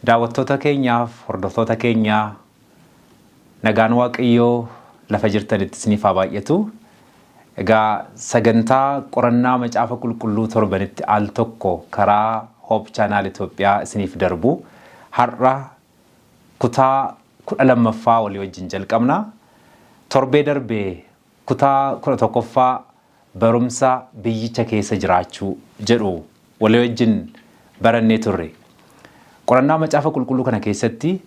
Daawwattoota keenyaaf hordoftoota keenyaa, nagaan Waaqayyoo lafa jirtanitti isiniif haa baay'atu. Egaa sagantaa qorannaa Macaafa Qulqulluu torbanitti al tokko karaa Hope Channel Itoophiyaa isiniif darbu har'a kutaa 12ffaa walii wajjin jalqabna. Torbee darbe kutaa 11ffaa barumsa biyyicha keessa jiraachuu jedhu walii wajjin barannee turre. Qorannaa Macaafa Qulqulluu kana keessatti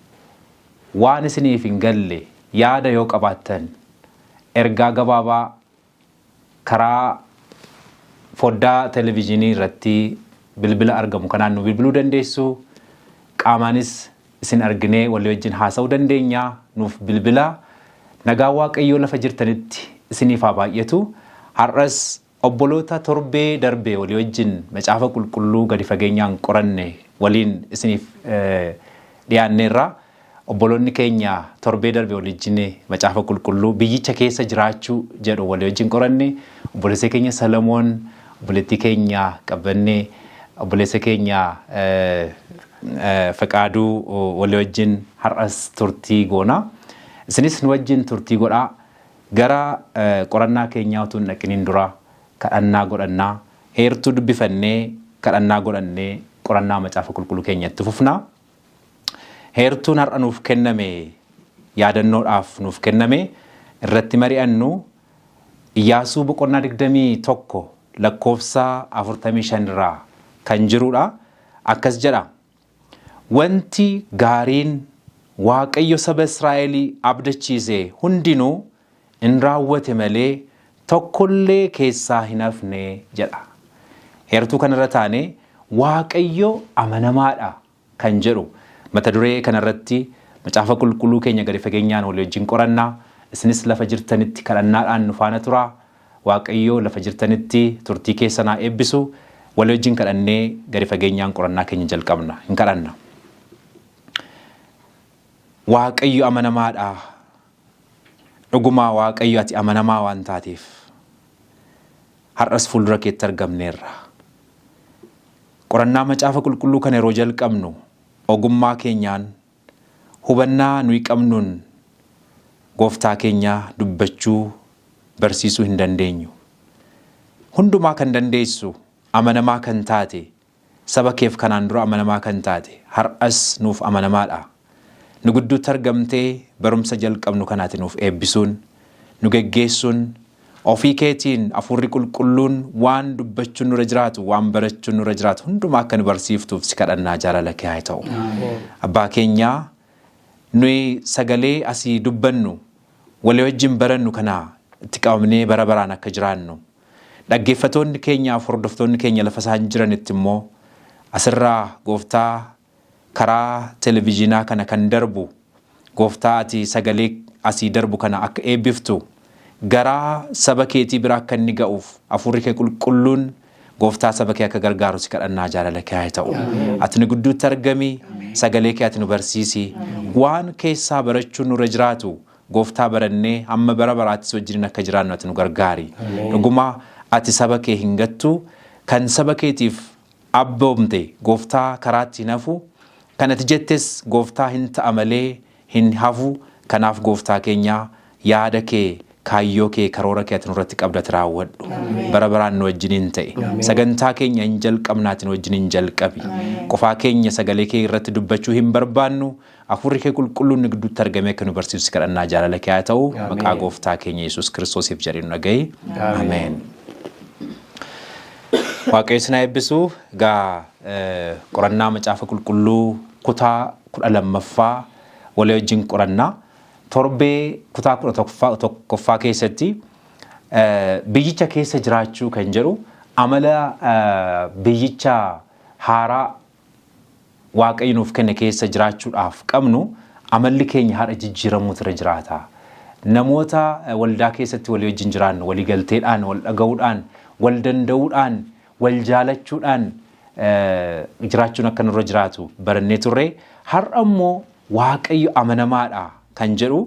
waan isiniif hin galle yaada yoo qabaattan ergaa gabaabaa karaa foddaa televijiinii irratti bilbila argamu kanaan nu bilbiluu dandeessu. Qaamaanis isin arginee walii wajjin haasa'uu dandeenya. Nuuf bilbilaa. Nagaan Waaqayyoo lafa jirtanitti isiniif haa baay'atu. Har'as obboloota torbee darbe walii wajjin Macaafa Qulqulluu gadi fageenyaan qoranne waliin isiniif dhiyaanneerra. Obboloonni keenya torbee darbe walii wajjin Macaafa Qulqulluu biyyicha keessa jiraachuu jedhu walii wajjin qoranne. Obboleessa keenya Salamoon, obboleettii keenya Qabbannee, obboleessa keenya Faqaaduu walii wajjin har'as turtii goona. Isinis nu wajjin turtii godhaa. Gara qorannaa keenyaa utuu hin dhaqiniin dura kadhannaa godhannaa. Heertuu dubbifannee kadhannaa godhannee qorannaa Macaafa Qulqulluu keenya itti fufna. Heertuun har'a nuuf kenname, yaadannoodhaaf nuuf kenname irratti mari'annu, Iyyaasuu boqonnaa 21 lakkoofsa 45 irraa kan jirudha. Akkas jedha. Wanti gaariin Waaqayyo saba Israa'elii abdachiise hundinuu in raawwate malee tokkollee keessaa hin hafne jedha. Heertuu kanarra taanee Waaqayyo amanamaadha kan jedhu mata duree kanarratti Macaafa Qulqulluu keenya gadi fageenyaan walii wajjin qoranna. Isinis lafa jirtanitti kadhannaadhaan nu faana turaa. Waaqayyo lafa jirtanitti turtii keessan haa eebbisu. Walii wajjin kadhannee gadi fageenyaan qorannaa keenya jalqabna. Hin kadhanna. Waaqayyo amanamaadha. Dhugumaa Waaqayyo, ati amanamaa waan taateef har'as fuuldura keetti argamneerra. Qorannaa Macaafa Qulqulluu kana yeroo jalqabnu ogummaa keenyaan, hubannaa nuyi qabnuun Gooftaa keenya dubbachuu, barsiisuu hin dandeenyu. Hundumaa kan dandeessu, amanamaa kan taate, saba keef kanaan dura amanamaa kan taate har'as nuuf amanamaadha. Nu gidduutti argamtee barumsa jalqabnu kana ati nuuf eebbisuun, nu geggeessuun, ofii keetiin Hafuurri Qulqulluun waan dubbachuun nurra jiraatu, waan barachuun nurra jiraatu hundumaa akka nu barsiiftuuf si kadhannaa, jaalala kee haa ta'u. Abbaa keenyaa, nuyi sagalee asii dubbannu, walii wajjin barannu kana itti qabamnee bara baraan akka jiraannu, dhaggeeffatoonni keenyaaf hordoftoonni keenya lafa isaan jiranitti immoo asirraa Gooftaa karaa televijiinaa kana kan darbu, Gooftaa ati sagalee asii darbu kana akka eebbiftu, garaa saba keetii bira akka inni ga'uuf Hafuurri kee Qulqulluun Gooftaa saba kee akka gargaaru si kadhannaa, jaalala kee haa ta'u. Ati nu gidduutti argami, sagalee kee ati nu barsiisi. Waan keessaa barachuun nurra jiraatu Gooftaa barannee hamma bara baraattis wajjiniin akka jiraannu ati nu gargaari. Dhuguma ati saba kee hin gattu, kan saba keetiif abboomte Gooftaa karaatti hin hafu, kan ati jettes Gooftaa hin ta'a malee hin hafu. Kanaaf Gooftaa keenya, yaada kee, kaayyoo kee, karoora kee ati nurratti qabdu ati raawwadhu. Bara baraan nu wajjiniin ta'e. Sagantaa keenya hin jalqabna, ati nu wajjiniin jalqabi. Qofaa keenya sagalee kee irratti dubbachuu hin barbaannu. Hafuurri kee Qulqulluun nu gidduutti argamee akka nu barsiisu si kadhannaa, jaalala kee haa ta'u. Maqaa Gooftaa keenya Yesuus Kiristoosiif jedhee nu dhaga'i. Ameen. Waaqayyo isin haa eebbisu. Egaa qorannaa Macaafa Qulqulluu kutaa 12ffaa walii wajjin qorannaa. Torbee kutaa 11ffaa keessatti biyyicha keessa jiraachuu kan jedhu, amala biyyicha haaraa Waaqayyo nuuf kenne keessa jiraachuudhaaf qabnu, amalli keenya har'a jijjiiramuutu irra jiraata. Namoota waldaa keessatti walii wajjin jiraannu walii galteedhaan, wal dhaga'uudhaan, wal danda'uudhaan, wal jaalachuudhaan jiraachuun akka nurra jiraatu barannee turre. Har'a immoo Waaqayyo amanamaadha kan jedhu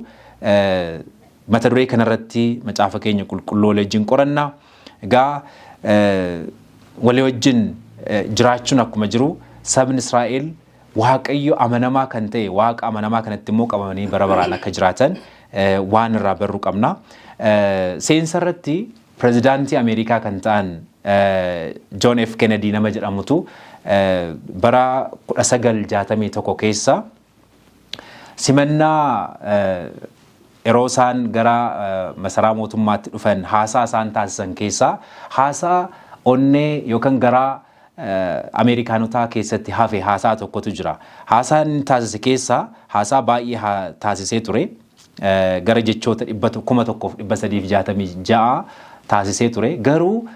mata duree kanarratti Macaafa keenya Qulqulluu walii wajjin qoranna. Egaa walii wajjin jiraachuun akkuma jiru, sabni Israa'el Waaqayyo amanamaa kan ta'e, Waaqa amanamaa kanatti immoo qabamanii bara baraan akka jiraatan waan irraa barruu qabna. Seensa irratti pirezidaantii Ameerikaa kan ta'an John F. Kennedy nama jedhamutu bara 1961 keessa simannaa yeroo isaan gara masaraa mootummaatti dhufan haasaa isaan taasisan keessaa haasaa onnee yookaan garaa Ameerikaanotaa keessatti hafe haasaa tokkotu jira. Haasaa inni taasise keessaa haasaa baay'ee taasisee ture. Gara jechoota 1366 taasisee ture. Garuu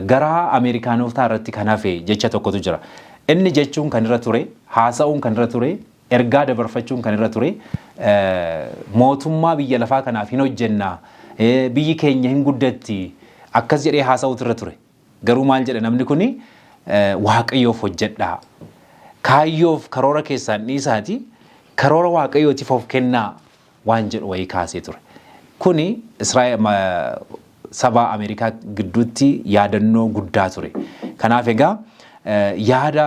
garaa Ameerikaanotaa irratti kan hafe jecha tokkotu jira. Inni jechuun kan irra ture, haasa'uun kan irra ture, ergaa dabarfachuun kan irra ture, mootummaa biyya lafaa kanaaf hin hojjennaa, biyyi keenya hin guddatti, akkas jedhee haasa'uutu irra ture. Garuu maal jedha namni kuni? Waaqayyoof hojjedhaa. Kaayyoof karoora keessaan dhiisaati, karoora Waaqayyootiif of kennaa waan jedhu wayii kaasee ture. Kuni Israa'el saba Ameerikaa gidduutti yaadannoo guddaa ture. Kanaaf egaa yaada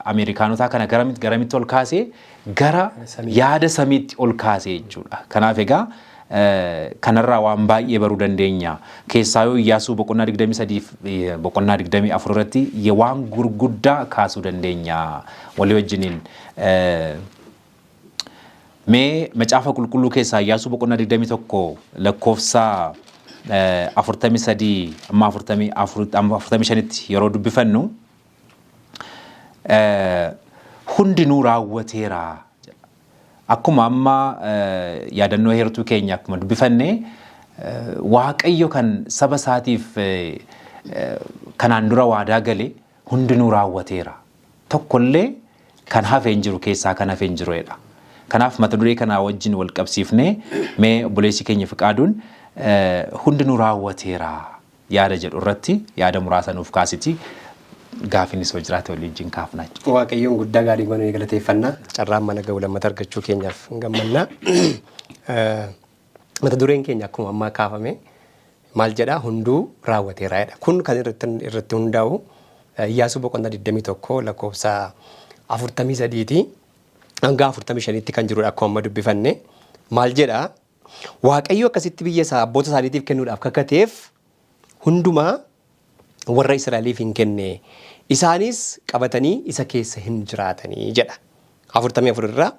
Ameerikaanotaa kana garamitti ol kaasee? Gara yaada samiitti ol kaasee jechuudha. Kanaaf egaa kanarraa waan baay'ee baruu dandeenya. Keessaa yoo Iyyaasuu boqonnaa 23 boqonnaa 24 irratti waan gurguddaa kaasuu dandeenya walii wajjiniin. Mee Macaafa Qulqulluu keessaa Iyyaasuu boqonnaa 21 lakkoofsa 43 amma 44 amma 45tti yeroo dubbifannu, hundinuu raawwateera. Akkuma amma yaadannoo heertuu keenya akkuma dubbifanne, Waaqayyo kan saba isaatiif kanaan dura waadaa gale hundinuu raawwateera. Tokkollee kan hafe hin jiru, keessaa kan hafe hin jiruedha. Kanaaf mata duree kanaa wajjin wal qabsiifnee mee obboleessi keenya Fiqaaduun hundinuu raawwateera yaada jedhu irratti yaada muraasa nuuf kaasiti. Gaafiinis yoo jiraate walii wajjin kaafna jechuudha. Waaqayyoon guddaa gaarii goonee galateeffannaa. Carraan mana ga'u lammata argachuu keenyaaf hin gammannaa. Mata dureen keenya akkuma ammaa kaafame maal jedhaa? Hunduu raawwateera jedha. Kun kan irratti hundaa'u Iyyaasuu boqonnaa 21 lakkoofsa 43ti hanga 45tti kan jirudha akkuma amma dubbifanne. Maal jedhaa? Waaqayyo akkasitti biyya isaa abboota isaaniitiif kennuudhaaf kakateef hundumaa warra Israa'eliif hin kenne. Isaanis qabatanii isa keessa hin jiraatanii jedha. 44 irraa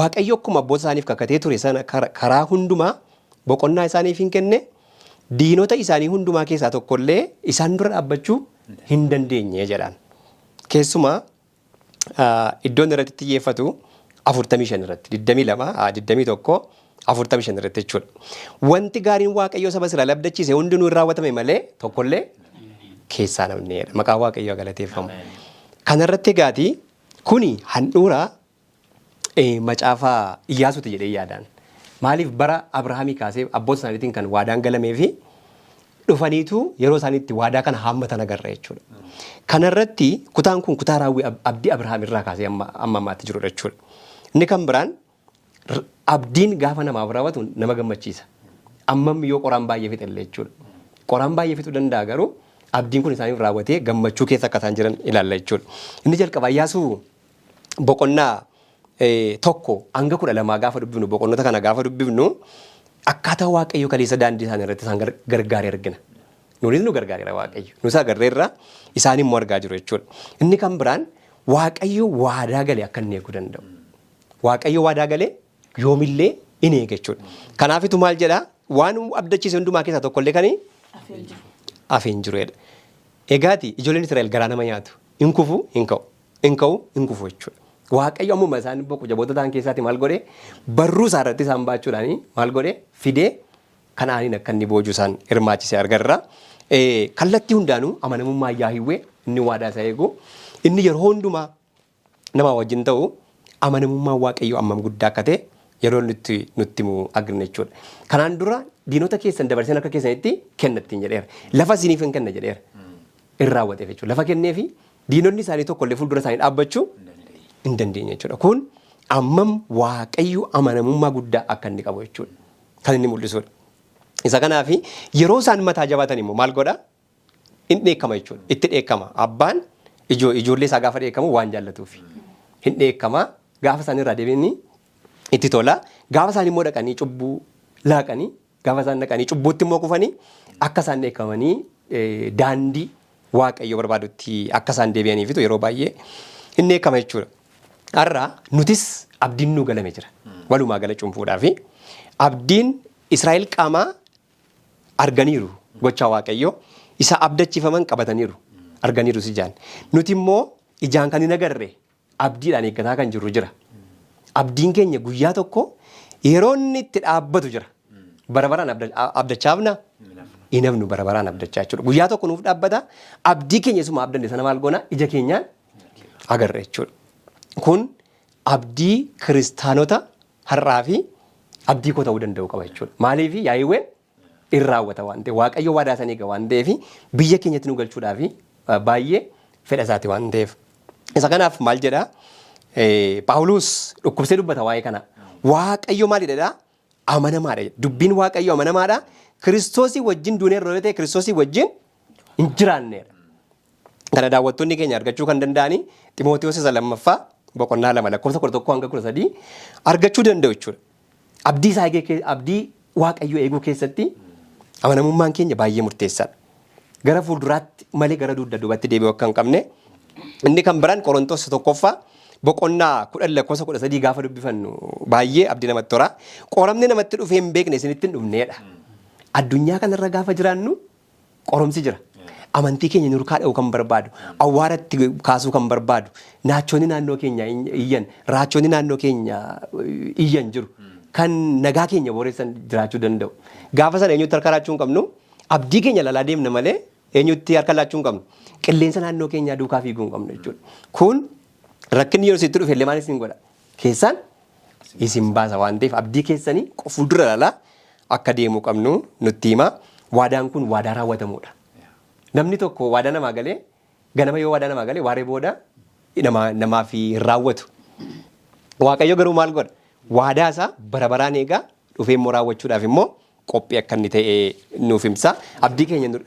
Waaqayyo akkuma abboota isaaniif kakatee ture sana karaa hundumaa boqonnaa isaaniif hin kenne, diinota isaanii hundumaa keessaa tokkollee isaan dura dhaabbachuu hin dandeenye jedhaan. Keessumaa iddoon irratti xiyyeeffatu 45 irratti, 22, 21, 45 irratti jechuudha. Wanti gaariin Waaqayyo saba Israa'el abdachiise hundinuu hin raawwatame malee tokkollee keessaa namneedha. Maqaa Waaqayyoo galateeffamu. Kanarratti egaati kuni handhuura macaafa Iyyaasuuti jedhee yaadaan. Maaliif? Bara Abrahaamii kaasee abboota isaaniitiin kan waadaan galamee fi dhufaniitu yeroo isaan itti waadaa kana haammatan agarra jechuudha. Kanarratti kutaan kun kutaa raawwii abdii Abrahaam irraa kaasee amma ammaatti jirudha jechuudha. Inni kan biraan, abdiin gaafa namaaf raawwatu nama gammachiisa. Ammam yoo qoraan baay'ee fixellee jechuudha. Qoraan baay'ee fixuu danda'a, garuu abdiin kun isaaniif raawwatee gammachuu keessa akka isaan jiran ilaalla jechuudha. Inni jalqaba Iyyaasuu boqonnaa 1 hanga 12 gaafa dubbifnu, boqonnota kana gaafa dubbifnu, akkaataa Waaqayyo kaleessa daandii isaanii irratti isaan gargaare argina. Nunis nu gargaareera Waaqayyo. Nus agarreerra, isaan immoo argaa jiru jechuudha. Inni kan biraan Waaqayyo waadaa gale akka inni eeguu danda'u. Waaqayyo waadaa galee yoomillee in eega jechuudha. Kanaafitu maal jedhaa? Waan abdachiise hundumaa keessaa tokkollee kan hafe hin jiru jedha. Egaati ijoolleen Israa'el garaa nama nyaatu. Hin kufu, hin ka'u. Hin ka'u, hin kufu jechuudha. Waaqayyo ammuma isaan boqu jaboota ta'an keessaati maal godhe? Barruu isaa irratti isaan baachuudhaan maal godhe? Fidee Kanaaniin akka inni boojuu isaan hirmaachise argarra. Kallattii hundaanuu amanamummaa Yaahiwwee, inni waadaa isaa eegu, inni yeroo hundumaa nama wajjin ta'u, amanamummaan Waaqayyoo ammam guddaa akka ta'e yeroo nutti nutti himu argina jechuudha. Kanaan dura diinota keessan dabarseen harka keessanitti kenna ittiin jedheera. Lafa isiniif hin kenna jedheera. In raawwateef jechuudha. Lafa kenneefi diinonni isaanii tokko illee fuuldura isaanii dhaabbachuu hin dandeenye jechuudha. Kun ammam Waaqayyo amanamummaa guddaa akka inni qabu jechuudha. Kan inni mul'isudha. Isa kanaaf yeroo isaan mataa jabaatan immoo maal godha? In dheekkama jechuudha. Itti dheekkama. Abbaan ijoollee isaa gaafa dheekkamu waan jaallatuuf. Hin dheekkama. Gaafa isaan irraa deebi'anii itti tola. Gaafa isaan immoo dhaqanii cubbuu laaqanii, gaafa isaan dhaqanii cubbuutti immoo kufanii akka isaan dheekkamanii daandii Waaqayyo barbaadutti akka isaan deebi'aniifitu yeroo baay'ee hin dheekkama jechuudha. Har'a nutis abdiin nuu galame jira. Walumaa gala cuunfuudhaafi abdiin Israa'el qaamaa arganiiru gochaa Waaqayyoo isa abdachiifaman qabataniiru arganiirus ijaan. Nuti immoo ijaan kan hin agarre abdiidhaan eeggataa kan jirru jira. Abdiin keenya guyyaa tokko yeroo inni itti dhaabbatu jira. Bara baraan abdachaafna hin hafnu bara baraan abdachaa jechuudha. Guyyaa tokko nuuf dhaabbata. Abdii keenya isuma abdanne sana maal goona? Ija keenyaan agarra jechuudha. Kun abdii kiristaanota har'aa fi abdii koo ta'uu danda'u qaba jechuudha. Maaliif Yaahiwween in raawwata waan ta'eef, Waaqayyo waadaa sana eega waan ta'eef, biyya keenyatti nu galchuudhaaf baay'ee fedha isaati waan ta'eef. Isa kanaaf maal jedha? Phaawulos dhukkubsee dubbata waa'ee kana. Waaqayyo maalidha jedha? Amanamaadha jedha. Dubbiin Waaqayyo amanamaadha. Kiristoosii wajjin duuneerra yoo ta'e Kiristoosii wajjin hin jiraanneedha. Kana daawwattoonni keenya argachuu kan danda'ani Ximootiyoos isa lammaffaa boqonnaa 2 lakkoofsa 11 hanga 13 argachuu danda'u jechuudha. Abdii isaa eegee abdii Waaqayyoo eeguu keessatti amanamummaan keenya baay'ee murteessaadha. Gara fuulduraatti malee gara dugda duubatti deebi'uu akka hin qabne inni kan biraan Qorontos tokkoffaa boqonnaa 10 lakkoofsa 13 gaafa dubbifannu baay'ee abdii namatti tora. Qoramni namatti dhufee hin beekne isinitti hin dhufneedha. Addunyaa kanarra gaafa jiraannu qoromsi jira. Amantii keenya nurkaa dha'uu kan barbaadu, awwaaratti kaasuu kan barbaadu, naachoonni naannoo keenya iyyan, raachoonni naannoo keenya iyyan jiru. Kan nagaa keenya booressan jiraachuu danda'u. Gaafa sana eenyutti harka laachuu hin qabnu? Abdii keenya lalaa deemna malee eenyutti harka laachuu hin qabnu? Qilleensa naannoo keenyaa duukaa fiiguu hin qabnu jechuudha. Kun rakkinni yeroo sitti dhufe illee maal isin godha? Keessaan isin baasa waan ta'eef abdii keessanii fuuldura lalaa akka deemuu qabnu nutti hima. Waadaan kun waadaa raawwatamuudha. Namni tokko waadaa namaa galee ganama yoo waadaa namaa galee waaree booda namaaf hin raawwatu. Waaqayyo garuu maal godha? Waadaa isaa bara baraan eegaa dhufee immoo raawwachuudhaaf immoo qophii akka inni ta'e nuuf himsa. Abdii keenya nu-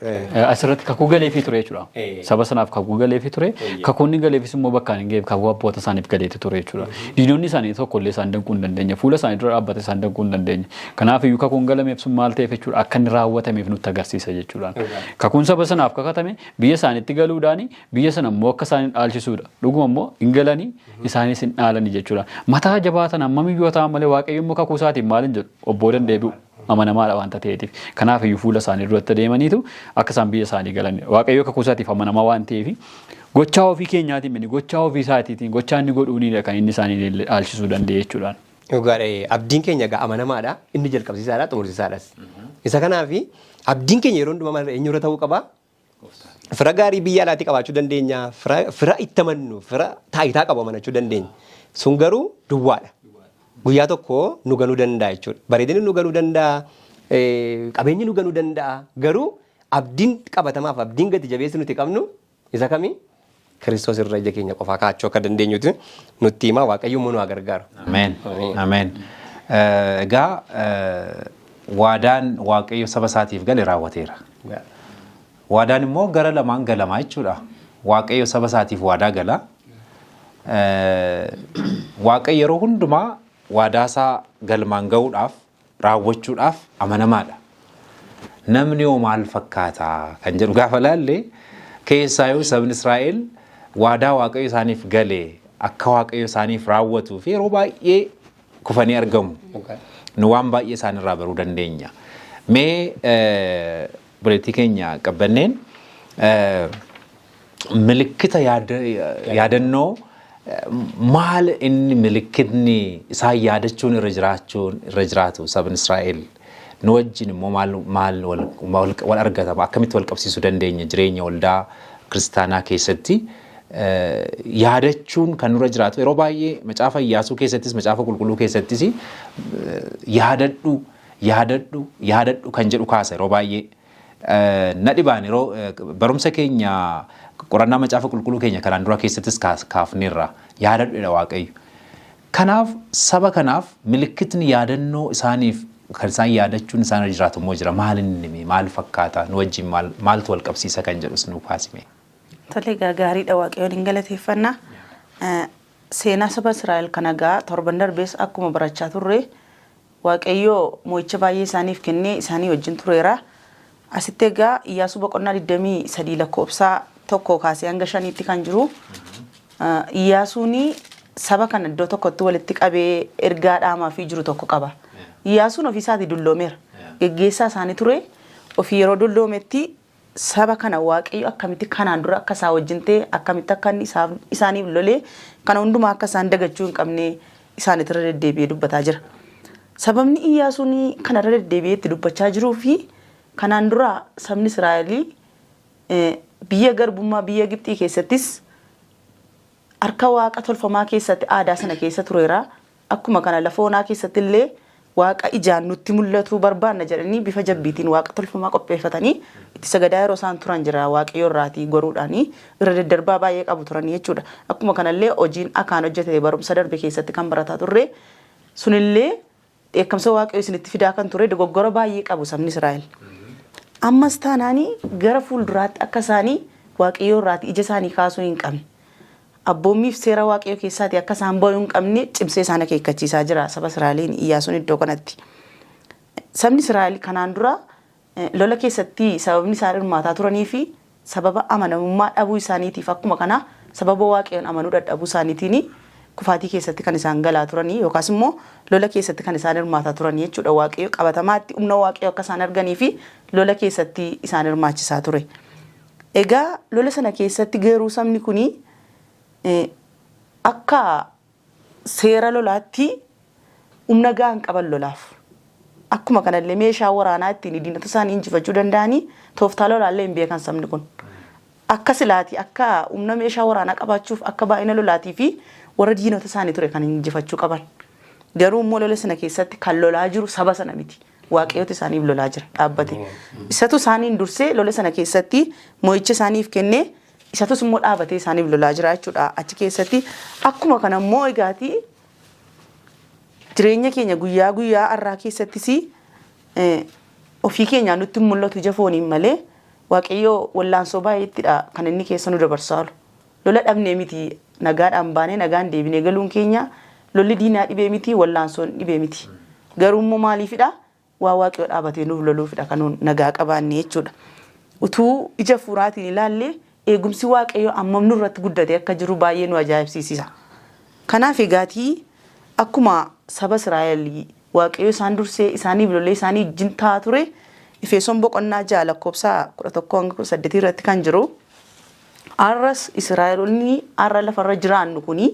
Asirratti kakuu galeefii ture jechuudha. Saba sanaaf kakuu galeefii ture. Kakuun inni galeefis immoo bakkaan hin ga'eef kakuu abboota isaaniif galeeti ture jechuudha. Diinonni isaanii tokko illee isaan danquu hin dandeenye. Fuula isaanii dura dhaabbate isaan danquu hin dandeenye. Kanaaf iyyuu kakuun galameef sun maal ta'eef jechuudha akka inni raawwatameef nutti agarsiisa jechuudha. Kakuun saba sanaaf kakatame biyya isaaniitti galuudhaani biyya sana immoo akka isaan hin dhaalchisuudha. Dhuguma immoo hin galanii isaanis hin dhaalani jechuudha. Mataa jabaatan hammamiyyuu haa ta'an malee Waaqayyo immoo kakuu isaatiin maal hin jedhu obboo dandeebi'u amanamaadha waanta ta'eetiif. Kanaaf iyyuu fuula isaanii duratti adeemaniitu akka isaan biyya isaanii galan. Waaqayyo kakuu isaatiif amanamaa waan ta'eef gochaa ofii keenyaatiin miti gochaa ofii isaatiitiin gochaa inni godhuunidha kan inni isaanii dhaalchisuu danda'e jechuudhaan. Dhugaadha. Abdiin keenya egaa amanamaadha. Inni jalqabsiisaadha, xumursiisaadhas. Isa kanaaf abdiin keenya yeroo hundumaa maal eenyurra ta'uu qaba? Fira gaarii biyya alaatii qabaachuu dandeenya. Fira itti amannu, fira taayitaa qabu amanachuu dandeenya. Sun garuu duwwaadha. Guyyaa tokko nu ganuu danda'a jechuudha. Bareedinni nu ganuu danda'a, qabeenyi nu ganuu danda'a. Garuu abdiin qabatamaaf abdiin gati jabeessi nuti qabnu isa kami? Kiristoos irra ija keenya qofaa kaa'achuu akka dandeenyutu nutti hima. Waaqayyo immoo nu haa gargaaru. Ameen. Ameen. Egaa waadaan Waaqayyo saba isaatiif gale raawwateera. Waadaan immoo gara lamaan galamaa jechuudha. Waaqayyo saba isaatiif waadaa gala. Waaqayyo yeroo hundumaa waadaa isaa galmaan ga'uudhaaf raawwachuudhaaf amanamaadha. Namni hoo maal fakkaata kan jedhu gaafa laalle keessaayyuu sabni Israa'el waadaa Waaqayyo isaaniif gale akka Waaqayyo isaaniif raawwatuu fi yeroo baay'ee kufanii argamu. Nu waan baay'ee isaanirraa baruu dandeenya. Mee obboleettii keenya qabbanneen milikkita yaadannoo maal inni milikkitni isaan yaadachuun irra jiraachuun irra jiraatu sabni Israa'el nu wajjin immoo maal maal wal argatama akkamitti wal qabsiisuu dandeenya jireenya waldaa kiristaanaa keessatti yaadachuun kan nurra jiraatu yeroo baay'ee macaafa Iyyaasuu keessattis macaafa qulqulluu keessattis yaadadhu yaadadhu yaadadhu kan jedhu kaasa yeroo baay'ee. Na dhibaan yeroo barumsa keenya qorannaa macaafa qulqulluu keenya kanaan dura keessattis kaafneerra yaadadhu jedha Waaqayyo. Kanaaf saba kanaaf milikkitni yaadannoo isaaniif kan isaan yaadachuun isaan irra jiraatu immoo jira. Maal inni maal fakkaata nu wajjin maaltu wal qabsiisa kan jedhus nu kaasime. Tole egaa gaariidha Waaqayyoon hin galateeffanna. Seenaa saba Israa'el kana egaa torban darbees akkuma barachaa turre, Waaqayyo mo'icha baay'ee isaaniif kennee isaanii wajjin tureera. Asitti egaa Iyyaasuu boqonnaa 23 lakkoofsa 1 kaasee hanga 5tti kan jiru, Iyyaasuun saba kana iddoo tokkotti walitti qabee ergaa dhaamaafii jiru tokko qaba. Iyyaasuun ofii isaatii dulloomeera. Geggeessaa isaanii ture. Ofii yeroo dulloometti saba kana Waaqayyo akkamitti kanaan dura akka isaa wajjin ta'e, akkamitti akka inni isaaniif lolee, kana hundumaa akka isaan dagachuu hin qabne isaanitti irra deddeebi'ee dubbataa jira. Sababni Iyyaasuun kana irra deddeebi'ee itti dubbachaa jiruu fi kanaan dura sabni Israa'el biyya garbummaa biyya Gibxii keessattis harka waaqa tolfamaa keessatti aadaa sana keessa tureera. Akkuma kana lafa onaa keessatti illee waaqa ijaan nutti mul'atu barbaanna jedhanii bifa jabbiitiin waaqa tolfamaa qopheeffatanii itti sagadaa yeroo isaan turan jira, Waaqayyo irraatii goruudhaanii irra daddarbaa baay'ee qabu turanii jechuudha. Akkuma kanallee hojiin Akaan hojjete barumsa darbe keessatti kan barataa turre sunillee dheekkamsa Waaqayyo isinitti fidaa kan ture dogoggora baay'ee qabu sabni Israa'el. Ammas taanaanii gara fuulduraatti akka isaanii Waaqayyo irraatii ija isaanii kaasuu hin qabne, abboommiif seera Waaqayyoo keessaatii akka isaan bayuu hin qabne cimsee isaan akeekkachiisaa jira saba Israa'eliin Iyyaasuun iddoo kanatti. Sabni Israa'el kanaan dura lola keessatti sababni isaan hirmaataa turanii fi sababa amanamummaa dhabuu isaaniitiif, akkuma kana sababa Waaqayyoon amanuu dadhabuu isaaniitiin kufaatii keessatti kan isaan galaa turanii yookaas immoo lola keessatti kan isaan hirmaataa turanii jechuudha. Waaqayyo qabatamaatti humna Waaqayyoo akka isaan arganii fi lola keessatti isaan hirmaachisaa ture. Egaa lola sana keessatti garuu sabni kuni akka seera lolaatti humna gahaa hin qaban lolaaf. Akkuma kanallee meeshaa waraanaa ittiin diinota isaanii injifachuu danda'anii, tooftaa lolaallee hin beekan sabni kun. Akka silaati akka humna meeshaa waraanaa qabaachuuf, akka baay'ina lolaatii fi warra diinota isaanii ture kan injifachuu qaban. Garuu immoo lola sana keessatti kan lolaa jiru saba sana miti. Waaqayyotu isaaniif lolaa jira dhaabbate. Isatu isaaniin dursee lola sana keessatti mo'icha isaaniif kennee, isatus immoo dhaabatee isaaniif lolaa jira jechuudha achi keessatti. Akkuma kana immoo egaatii jireenya keenya guyyaa guyyaa har'aa keessattis ofii keenyaa nutti hin mul'atu ija fooniin malee, Waaqayyo wallaansoo baay'eettidha kan inni keessa nu dabarsaa oolu. Lola dhabnee miti nagaadhaan baanee nagaan deebinee galuun keenya, lolli diinaa dhibee miti, wallaansoon dhibee miti. Garuu immoo maaliifidha? Waa Waaqayyo dhaabatee nuuf loluufidha kan nuun nagaa qabaanne jechuudha. Utuu ija fuuraatiin ilaalle eegumsi Waaqayyo ammam nurratti guddatee akka jiru baay'ee nu ajaa'ibsiisisa. Kanaaf egaatii akkuma saba Israa'el Waaqayyo isaan dursee isaaniif lolee isaanii wajjin ta'aa ture, Efesoon boqonnaa 6 lakkoofsa 11 hanga 18 irratti kan jiru, har'as Israa'eloonni har'a lafarra jiraannu kuni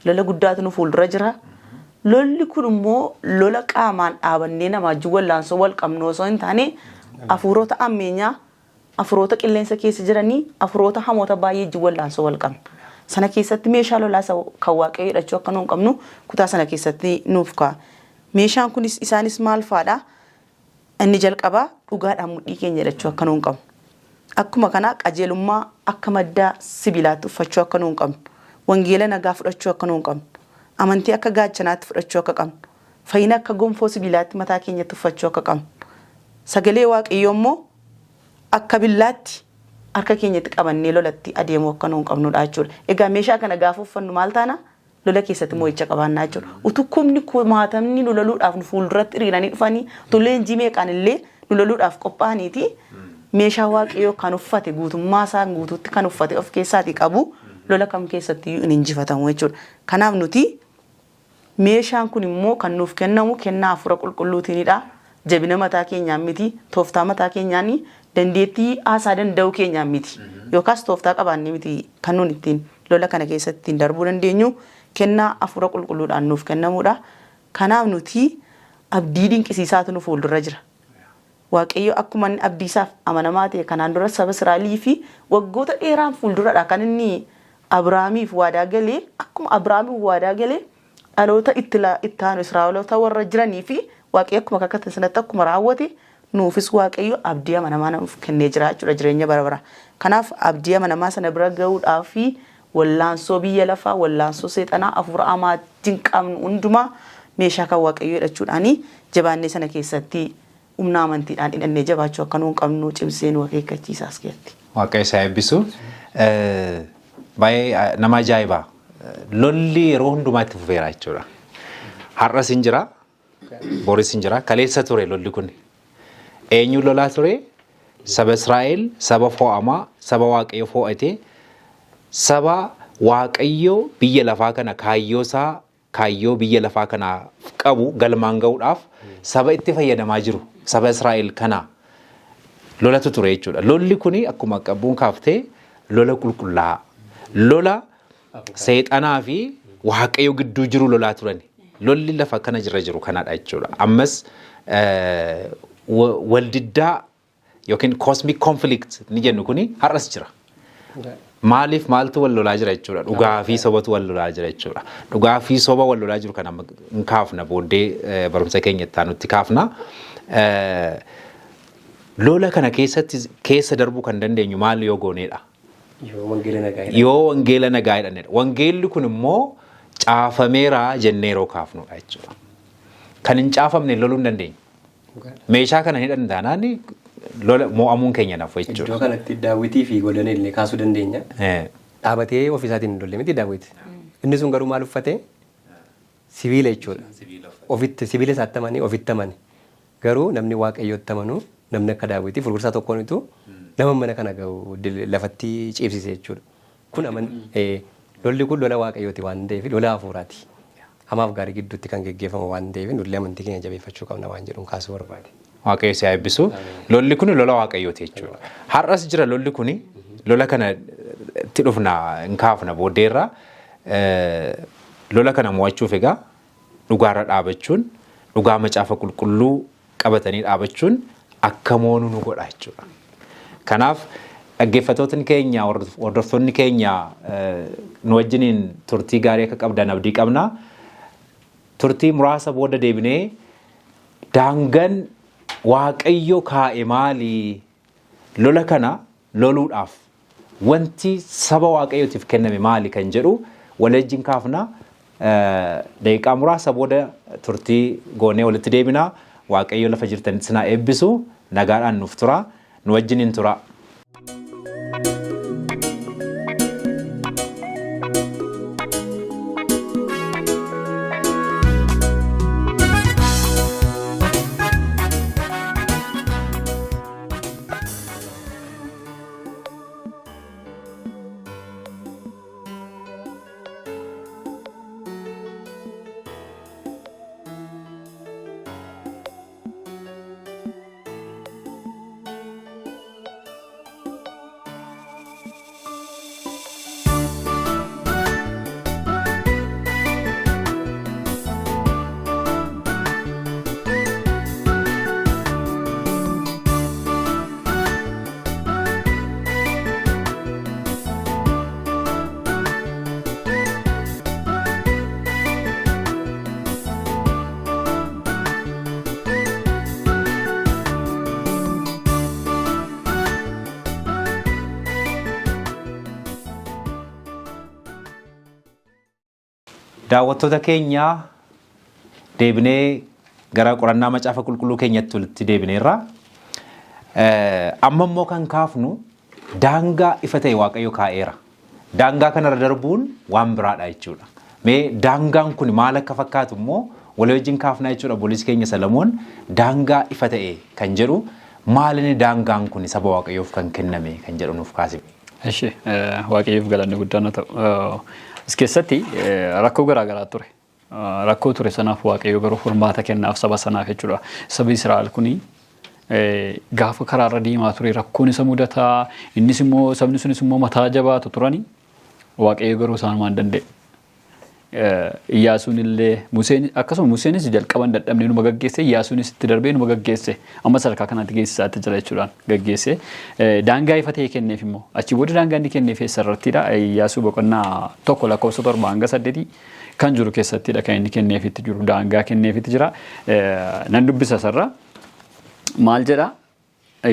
lola guddaatu nu fuuldura jira. Lolli kun immoo lola qaamaan dhaabannee namaa wajjin wallaansoo wal qabnu osoo hin taane, hafuurota ammeenyaa, hafuurota qilleensa keessa jiranii, hafuurota hamoota baay'ee wajjin wallaansoo wal qabna. Sana keessatti meeshaa lolaa isa kan Waaqayyo hidhachuu akka nuun qabnu kutaa sana keessatti nuuf kaa'a. Meeshaan kunis isaanis maal fa'aadha? Inni jalqabaa dhugaadhaan mudhii keenya hidhachuu akka nuun qabnu. Akkuma kana qajeelummaa akka maddaa sibiilaatti uffachuu akka nuun qabnu. Wangeela nagaa fudhachuu akka nuun qabnu. Amantii akka gaachanaatti fudhachuu akka qabnu. Fayyina akka gonfoo sibiilaatti mataa keenyatti uffachuu akka qabnu. Sagalee Waaqayyoo immoo akka billaatti harka keenyatti qabannee lolatti adeemuu akka nuun qabnudha jechuudha. Egaa meeshaa kana gaafa uffannu maal taana? Lola keessatti mo'icha qabaannaa jechuudha. Utuu kumni kumaatamni nu loluudhaaf nu fuulduratti hiriiranii dhufanii, utuu leenjii meeqaan illee nu loluudhaaf qophaa'aniiti, meeshaa Waaqayyoo kan uffate, guutummaa isaa guutuutti kan uffate of keessaatii qabu lola kam keessatti iyyuu hin injifatamu jechuudha. Kanaaf nuti meeshaan kun immoo kan nuuf kennamu kennaa Hafuura Qulqulluutiinidha. Jabina mataa keenyaan miti, tooftaa mataa keenyaan, dandeettii haasaa danda'uu keenyaan miti. Yookaas tooftaa qabaannee miti kan nuun ittiin lola kana keessatti ittiin darbuu dandeenyu, kennaa Hafuura Qulqulluudhaan nuuf kennamuudha. Kanaaf nuti abdii dinqisiisaatu nu fuuldura jira. Waaqayyo akkuma inni abdii isaaf amanamaa ta'e, kanaan dura saba Israa'elii fi waggoota dheeraan fuulduradha kan inni Abrahaamiif waadaa galee, akkuma Abrahaamiif waadaa galee dhaloota itti itti aanu Israa'eloota warra jiranii fi Waaqayyo akkuma kakate sanatti akkuma raawwate, nuufis Waaqayyo abdii amanamaa nuuf kennee jira jechuudha, jireenya bara bara. Kanaaf abdii amanamaa sana bira ga'uudhaaf fi wallaansoo biyya lafaa, wallaansoo seexanaa, hafuura hamaa wajjin qabnu hundumaa meeshaa kan Waaqayyo hidhachuudhaanii jabaannee sana keessatti humna amantiidhaan hidhannee jabaachuu akka nuun qabnu cimsee nu akeekkachiisa as keessatti. Waaqayyo isaa eebbisu. Baay'ee nama ajaa'iba. Lolli yeroo hundumaa itti fufeera jechuudha. Har'as hin jira, boris hin jira, kaleessa ture lolli kun. Eenyu lolaa ture? Saba Israa'el, saba fo'amaa, saba Waaqayyo fo'ate, saba Waaqayyo biyya lafaa kana kaayyoo isaa, kaayyoo biyya lafaa kanaaf qabu galmaan ga'uudhaaf saba itti fayyadamaa jiru, saba Israa'el kana lolatu ture jechuudha. Lolli kuni akkuma qabbuun kaaftee lola qulqullaa'aa, lola seexanaa fi Waaqayyo gidduu jiru lolaa turan. Lolli lafa kana jira jiru kanadha jechuudha. Ammas waldiddaa yookiin cosmic conflict ni jennu kuni har'as jira. Maaliif maaltu wal lolaa jira jechuudha. Dhugaa fi sobatu wal lolaa jira jechuudha. Dhugaa fi soba wal lolaa jiru kana hin kaafna booddee, barumsa keenya itti aanutti kaafna. Lola kana keessatti keessa darbuu kan dandeenyu maal yoo gooneedha? Yoo wangeela nagaa jedhan. Yoo wangeela nagaa jedhanidha. Wangeelli kun immoo caafameera jennee yeroo kaafnudha jechuudha. Kan hin caafamne loluu hin dandeenyu. Meeshaa kana hin hidhanne taanaan lola mo'amuun keenya nafu jechuudha. Iddoo kanatti Daawwitii fi Gooliyaad illee kaasuu dandeenya. Dhaabatee ofii isaatiin hin lolle miti Daawwit. Inni sun garuu maal uffate? Sibiila jechuudha. Ofitti sibiila isaatti amanii ofitti amane. Garuu namni Waaqayyootti amanu, namni akka Daawwitii furgursaa tokkoonitu nama mana kana ga'u lafatti ciibsise jechuudha. Kun lolli kun lola Waaqayyooti waan ta'eef, lola hafuuraati. Hamaaf gaarii gidduutti kan geggeeffamu waan ta'eef, nullee amantii keenya jabeeffachuu qabna waan jedhuun kaasuu barbaade. Waaqayyo si haa eebbisu. Lolli kun lola Waaqayyooti jechuudha. Har'as jira lolli kuni. Lola kana itti dhufna, hin kaafna booddeerra. Lola kana mo'achuuf egaa dhugaarra dhaabachuun, dhugaa macaafa qulqulluu qabatanii dhaabachuun akka moonu nu godha jechuudha. Kanaaf dhaggeeffattootni keenya, hordoftoonni keenya nu wajjiniin turtii gaarii akka qabdan abdii qabna. Turtii muraasa booda deebinee daangaan Waaqayyo kaa'e maali? Lola kana loluudhaaf wanti saba Waaqayyootiif kenname maali kan jedhu wal wajjin kaafna. Daqiiqaa muraasa booda turtii goonee walitti deebina. Waaqayyo lafa jirtanitti isin haa eebbisu. Nagaadhaan nuuf tura. Nu wajjiniin tura. Daawwattoota keenya, deebinee gara qorannaa macaafa qulqulluu keenyatti walitti deebineerra. Amma immoo kan kaafnu daangaa ifa ta'e Waaqayyo kaa'eera. Daangaa kanarra darbuun waan biraadha jechuudha. Mee daangaan kun maal akka fakkaatu immoo walii wajjin kaafnaa jechuudha. Obboleessi keenya Salamoon daangaa ifa ta'e kan jedhu maal, inni daangaan kun saba Waaqayyoof kan kenname kan jedhu nuuf kaase. Eshi, Waaqayyoof galanni guddaan haa ta'u. As keessatti rakkoo garaa garaa ture. Rakkoo ture sanaaf Waaqayyo garuu furmaata kennaaf saba sanaaf jechuudha. Sabi Israa'el kuni gaafa karaarra deemaa ture rakkoon isa mudataa, innis immoo sabni sunis immoo mataa jabaatu turani. Waaqayyo garuu isaanumaan danda'e. Iyyaasuun illee, Museen akkasuma, Museenis jalqaban dadhabnee numa gaggeesse, Iyyaasuunis itti darbee numa gaggeesse, amma sadarkaa kanaatti geessisaatti jira jechuudhaan gaggeesse. Daangaa ifa ta'e kenneef immoo achi booda daangaa inni kenneef eessa irrattidha? Iyyaasuu boqonnaa 1 lakkoofsa 7 hanga 8 kan jiru keessattidha kan inni kenneefitti jiru, daangaa kenneefitti jira. Nan dubbisa isarra. Maal jedha?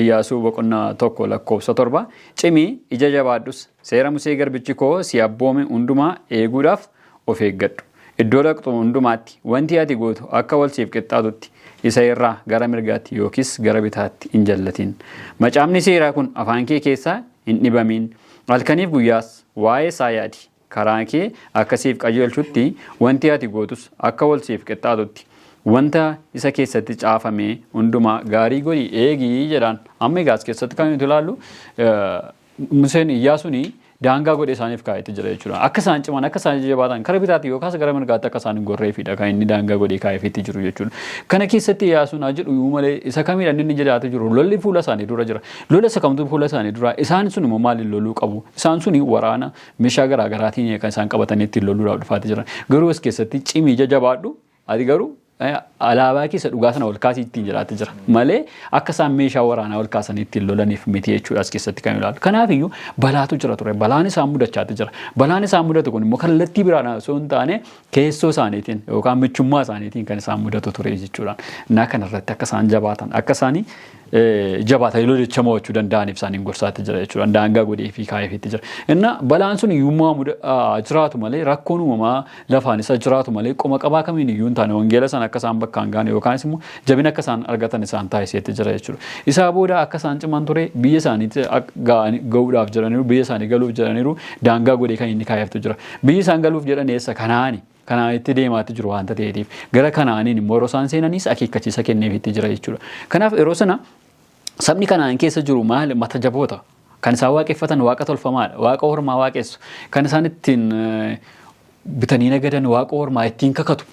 Iyyaasuu boqonnaa 1 lakkoofsa 7: "Cimii ija jabaadhus, seera Musee garbichi koo si abboome hundumaa eeguudhaaf of eeggadhu. Iddoo dhaqxu hundumaatti wanti ati gootu akka wal siif qixxaatutti isa irraa gara mirgaatti yookiis gara bitaatti hin jallatin. Macaafni seeraa kun afaan kee keessaa hin dhibamin. Halkaniif guyyaas waa'ee isaa yaadi. Karaa kee akka siif qajeelchutti, wanti ati gootus akka wal siif qixxaatutti, wanta isa keessatti caafame hundumaa gaarii godhi eegii jedhaan. Amma egaa as keessatti kan nuti ilaallu, Museen Iyyaasuun daangaa godhee isaaniif kaa'etti jira jechuudha. Akka isaan ciman, akka isaan jabaatan, karaa bitaatti yookaas gara mirgaatti akka isaan hin gorreefidha kan inni daangaa godhee kaa'eefitti jiru jechuudha. Kana keessatti Iyyaasuun haa jedhu iyyuu malee, isa kamiidha inni jedhaatu jiru? Lolli fuula isaanii dura jira. Lola isa kamtu fuula isaanii dura? Isaan sun immoo maaliin loluu qabu? Isaan suni waraana meeshaa garaa garaatiin kan isaan qabatanii ittiin loluudhaaf dhufaati jiran. Garuu as keessatti cimii, jajabaadhu, ati garuu alaabaa keessa dhugaa sana ol kaasii ittiin jiraatti jira malee akka isaan meeshaa waraanaa ol kaasanii ittiin lolaniif miti jechuudha as keessatti kan ilaalu. Kanaaf iyyuu balaatu jira ture. Balaan isaan mudachaatti jira. Balaan isaan mudatu kun immoo kallattii biraan osoo hin taane keessoo isaaniitiin yookaan michummaa isaaniitiin kan isaan mudatu ture jechuudha. Naa kanarratti akka isaan jabaatan, akka isaanii jabaatanii lolicha mo'achuu danda'aniif isaaniin gorsaatti jira jechuudha. Daangaa godhee fi kaa'eefiitti jira. Inna balaan sun iyyummaa jiraatu malee, rakkoon uumamaa lafaan isa jiraatu malee, qoma qabaa kamiin iyyuu hin taane wangeela sana akka isaan bakkaan gaane yookaanis immoo jabina akka isaan argatan isaan taasiseetti jira jechuudha. Isaa booda akka isaan ciman ture. Biyya isaaniitti gahuudhaaf jedhaniiru, biyya isaanii galuuf jedhaniiru, daangaa godhee kan inni kaa'eeftu jira. Biyyi isaan galuuf jedhan eessa? Kanaani. Kanaanitti deemaatti jiru waanta ta'eetiif gara Kanaaniin immoo yeroo isaan seenanis akeekkachiisa kenneefitti jira jechuudha. Kanaaf yeroo sana sabni Kanaan keessa jiru maal? Mata jaboota. Kan isaan waaqeffatan waaqa tolfamaadha. Waaqa ormaa waaqessu. Kan isaan ittiin bitanii nagadan waaqa ormaa ittiin kakatu.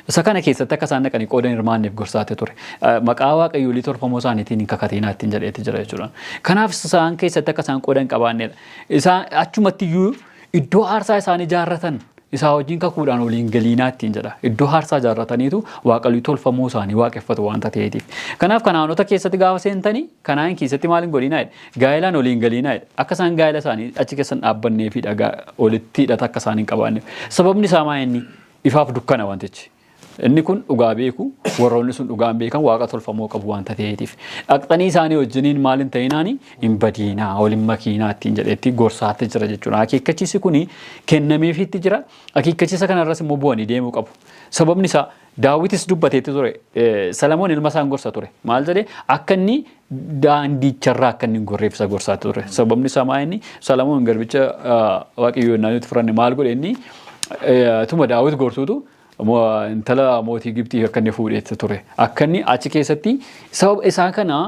Isa kana keessatti akka isaan dhaqanii qooda hin hirmaanneef gorsaate ture. Maqaa waaqayyoolii tolfamoo isaaniitiin hin kakatinaa ittiin jedheetti jira jechuudha. Kanaaf isaan keessatti akka isaan qooda hin qabaannedha. Isaan achumatti iyyuu iddoo aarsaa isaan ijaarratan isaa wajjin kakuudhaan waliin galiinaa ittiin jedha. Iddoo aarsaa ijaarrataniitu waaqolii tolfamoo isaanii waaqeffatu waanta ta'eetiif. Kanaaf Kanaanota keessatti gaafa seentanii, Kanaan keessatti maal hin godhinaa jedhe? Gaa'ilaan waliin galiinaa jedhe. Akka isaan gaa'ila isaanii achi keessa hin dhaabbanneefidha, walitti hidhata akka isaan hin qabaanneef. Sababni isaa maa inni? Ifaaf dukkana wantichi. Inni kun dhugaa beeku, warroonni sun dhugaa hin beekan, waaqa tolfamoo qabu waanta ta'eetiif. Dhaqxanii isaanii wajjiniin maal hin ta'inaani, hin badiinaa, waliin makiinaa ittiin jedheetti gorsaatti jira jechuudha. Akeekkachiisi kuni kennameefiitti jira. Akeekkachiisa kanarras immoo bu'anii deemuu qabu. Sababni isaa Daawitis dubbateetti ture. Salamoon ilma isaan gorsa ture. Maal jedhee? Akka inni daandicharraa akka inni hin gorreef isa gorsaatti ture. Sababni isaa maa inni? Salamoon garbicha Waaqayyoo yennaa nuti furanne maal godhe inni? Tuma Daawit gorsuutu intala mootii Gibxii akka inni fuudheetti ture. Akka inni achi keessatti sababa isaa kana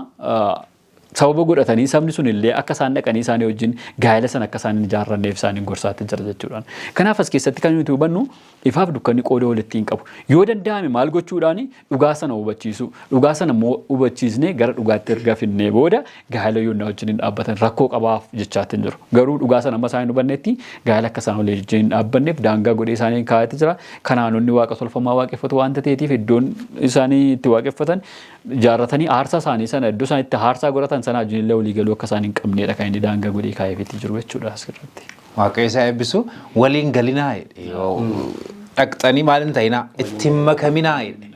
sababa godhatanii sabni sun illee akka isaan dhaqanii isaanii wajjin gaa'ela sana akka isaan hin ijaarranneef isaaniin gorsaatti jira jechuudhaan. Kanaaf as keessatti kan nuti hubannu, ifaaf dukkanni qooda walitti hin qabu. Yoo danda'ame maal gochuudhaani? Dhugaa sana hubachiisuu. Dhugaa sana immoo hubachiisnee gara dhugaatti erga finnee booda gaa'ela yoonnaa wajjin hin dhaabbatan rakkoo qabaaf jechaatti hin jiru. Garuu dhugaa sana amma isaan hin hubannetti gaa'ela akka isaan walii wajjin hin dhaabbanneef daangaa godhee isaanii kaa'etti jira. Kanaanonni waaqa tolfamaa waaqeffatu waanta ta'eetiif iddoon isaanii itti waaqeffatan ijaarratanii aarsaa isaanii sana, iddoo isaan itti aarsaa godhatan sana wajjin illee walii galuu akka isaan hin qabneedha kan inni daangaa godhee kaa'eefiitti jiru jechuudha asirratti. Waaqayyo isaa eebbisu. Waliin galinaa jedhe. Yoo dhaqxanii maal hin ta'inaa, itti hin makaminaa jedhe.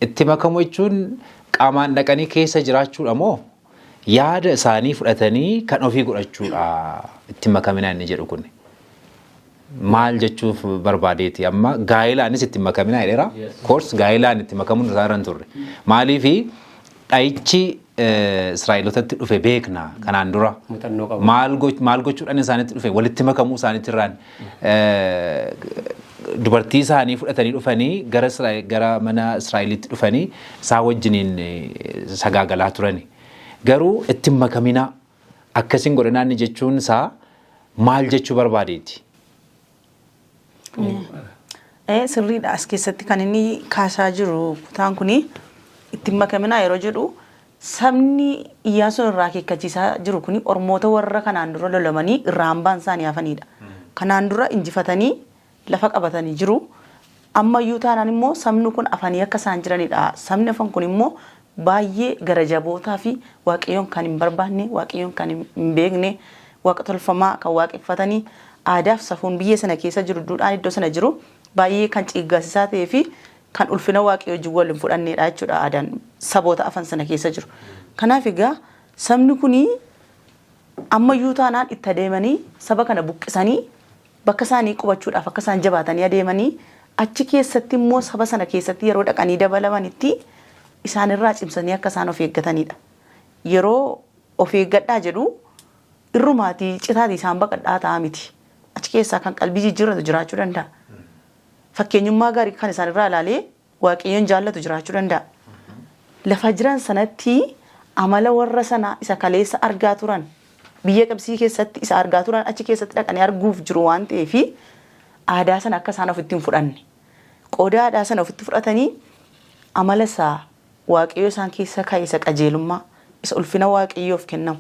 Itti makamu jechuun qaamaan dhaqanii keessa jiraachuudha moo yaada isaanii fudhatanii kan ofii godhachuudha itti makaminaa inni jedhu kun? Maal jechuuf barbaadeeti? Amma gaa'elaanis itti makaminaa jedheera. Course gaa'elaan itti makamuun isaa irra hin turre. Maaliifi dha'ichi Israa'eelotatti dhufe beekna kanaan dura. Muuxannoo qabu. Maal gochuudhaan isaanitti dhufe? Walitti makamuu isaaniitti irraan dubartii isaanii fudhatanii dhufanii gara Israa'el, gara mana Israa'elitti dhufanii isaan wajjiniin sagaagalaa turani. Garuu itti hin makaminaa, akkasin godhinaa inni jechuun isaa maal jechuu barbaadeeti? Sirriidha, as keessatti kan inni kaasaa jiru kutaan kuni itti hin makaminaa yeroo jedhu, sabni Iyyaasuun irraa akeekkachiisaa jiru kuni ormoota warra kanaan dura lolamanii irraa hambaan isaanii hafanidha. Kanaan dura injifatanii lafa qabatanii jiru. Ammayyuu taanaan immoo sabni kun afanii akka isaan jiranidha. Sabni hafan kun immoo baay'ee gara jabootaa fi Waaqayyoon kan hin barbaanne, Waaqayyoon kan hin beekne, waaqa tolfamaa kan waaqeffatanii, aadaaf safuun biyya sana keessa jiru, duudhaan iddoo sana jiru baay'ee kan ciiggaasisaa ta'ee fi kan ulfina Waaqayyoo wajjin wal hin fudhanneedha jechuudha aadaan saboota afan sana keessa jiru. Kanaaf egaa sabni kuni ammayyuu taanaan itti adeemanii saba kana buqqisanii bakka isaanii qubachuudhaaf akka isaan jabaatanii adeemanii, achi keessatti immoo saba sana keessatti yeroo dhaqanii dabalamanitti isaanirraa cimsanii akka isaan of eeggatanidha. Yeroo of eeggadhaa jedhu irrumaatii citaatii isaan baqadhaa ta'a miti. Achi keessaa kan qalbii jijjiirratu jiraachuu danda'a. Fakkeenyummaa gaarii kan isaan irraa ilaalee Waaqayyoon jaallatu jiraachuu danda'a. Lafa jiran sanatti amala warra sanaa isa kaleessa argaa turan, biyya Gibxii keessatti isa argaa turan achi keessatti dhaqanii arguuf jiru waan ta'eef, aadaa sana akka isaan ofitti hin fudhanne. Qooda aadaa sana ofitti fudhatanii amala isaa Waaqayyo isaan keessa kaa'e isa qajeelummaa, isa ulfina Waaqayyoof kennamu,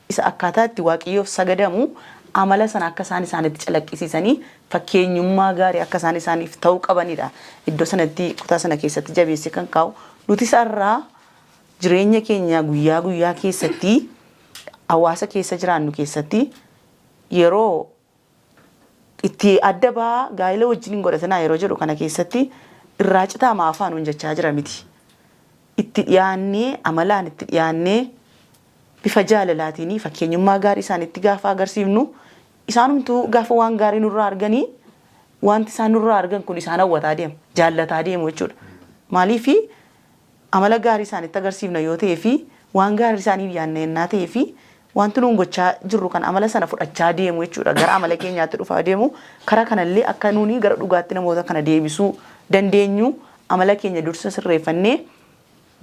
isa akkaataa itti Waaqayyoof sagadamu, amala sana akka isaan isaanitti calaqqisiisanii fakkeenyummaa gaarii akka isaan isaaniif ta'uu qabanidha. Iddoo sanatti, kutaa sana keessatti jabeessee kan kaa'u. Nuti isarraa jireenya keenya guyyaa guyyaa keessatti, hawaasa keessa jiraannu keessatti, yeroo itti adda ba'aa, gaa'ela wajjin hin godhatinaa yeroo jedhu kana keessatti irraa citaa maafaa nuun jechaa jira miti. Itti dhiyaannee, amalaan itti dhiyaannee, bifa jaalalaatiin fakkeenyummaa gaarii isaanitti gaafa agarsiifnu, isaanumtuu gaafa waan gaarii nurraa arganii, wanti isaan nurraa argan kun isaan hawwataa deema, jaallataa deemu jechuudha. Maaliifi amala gaarii isaanitti agarsiifna yoo ta'ee fi waan gaarii isaaniif yaadna yennaa ta'ee fi wanti nuun gochaa jirru kan amala sana fudhachaa deemu jechuudha. Gara amala keenyaatti dhufaa deemu. Karaa kanallee akka nuuni gara dhugaatti namoota kana deebisuu dandeenyu, amala keenya dursa sirreeffannee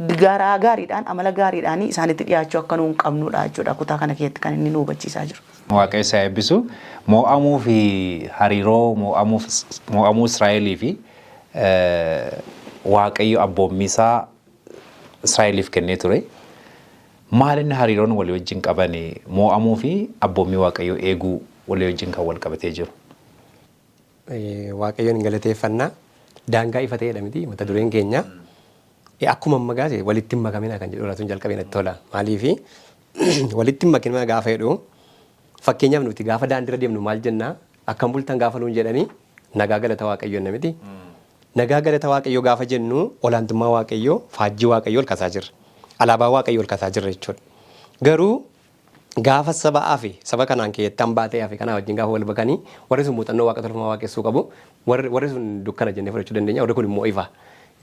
garaa gaariidhaan, amala gaariidhaan isaanitti dhiyaachuu akka nuun qabnudha jechuudha, kutaa kana keessatti kan inni nu hubachiisaa jiru. Waaqayyo isaa eebbisu. Mo'amuu fi hariiroo mo'amuu Israa'elii fi Waaqayyo abboommii isaa Israa'eliif kennee ture. Maal inni hariiroon walii wajjin qaban, mo'amuu fi abboommii Waaqayyoo eeguu walii wajjin kan wal qabatee jiru? Waaqayyoon hin galateeffannaa. Daangaa ifa ta'edha miti mata dureen keenya. Akkuma amma gaase walitti hin makamina kan jedhu irraa jalqabee natti tola. Maaliifi walitti hin makamina gaafa jedhu, fakkeenyaaf nuti gaafa daandiirra deemnu maal jennaa? Akkam bultan gaafa nuun jedhanii, nagaa galata Waaqayyoon miti. Nagaa galata Waaqayyoo gaafa jennu olaantummaa Waaqayyoo, faajjii Waaqayyoo ol kaasaa jirra. Alaabaa Waaqayyoo ol kaasaa jirra jechuudha. Garuu gaafa saba hafe, saba kanaan keessatti hambaa ta'e hafe kanaa wajjin gaafa wal makanii, warri sun muuxannoo waaqa tolfamaa waaqessuu qabu. Warri sun dukkana jennee fudhachuu dandeenya. Warri kun immoo ifa.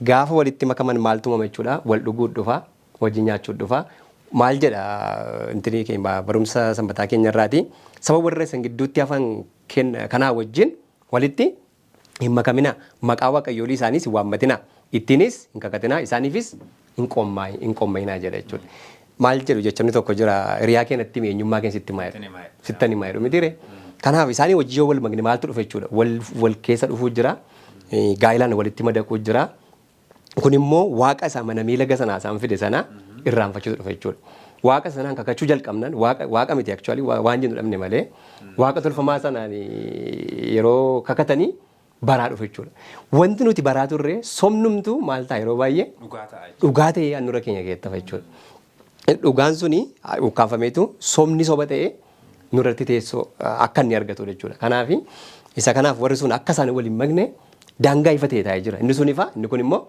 Gaafa walitti makaman maaltu uumama jechuudha? Wal dhuguu dhufa, wajjin nyaachuu dhufa. Maal jedha intinii keenya barumsa sanbataa keenya irraati? Saba warra isan gidduutti hafan kanaa wajjin walitti hin makamina, maqaa waaqayyoolii isaaniis hin waammatina, ittiinis hin kakatina, isaaniifis hin qoommayinaa jedha jechuudha. Maal jedhu, jechamni tokko jira, hiriyaa kee natti himi, eenyummaa kee sitti himaa jedhu. Sittan himaa jedhu mitiire. Kanaaf isaanii wajjin yoo wal makne maaltu dhufa jechuudha? Wal keessa dhufuu jira, gaa'ilaan walitti madaquu jira. Kun immoo waaqa isa amanamee laga sanaa isaan fide sana irraanfachuutu dhufa jechuudha. Waaqa sanaan kakachuu jalqabnan, waaqa miti actually, waan jennu dhabne malee, waaqa tolfamaa sanaan yeroo kakatanii baraa dhufa jechuudha. Wanti nuti baraa turre somnumtu maal ta'a yeroo baay'ee? Dhugaa ta'ee handhuura keenya keessatti hafa jechuudha. Dhugaan suni ukkaanfameetu somni soba ta'ee nurratti teessoo akka inni argatu jechuudha. Kanaaf isa kanaaf warri sun akka isaan waliin makne daangaa ifa ta'e taa'ee jira. Inni sun ifa, inni kun immoo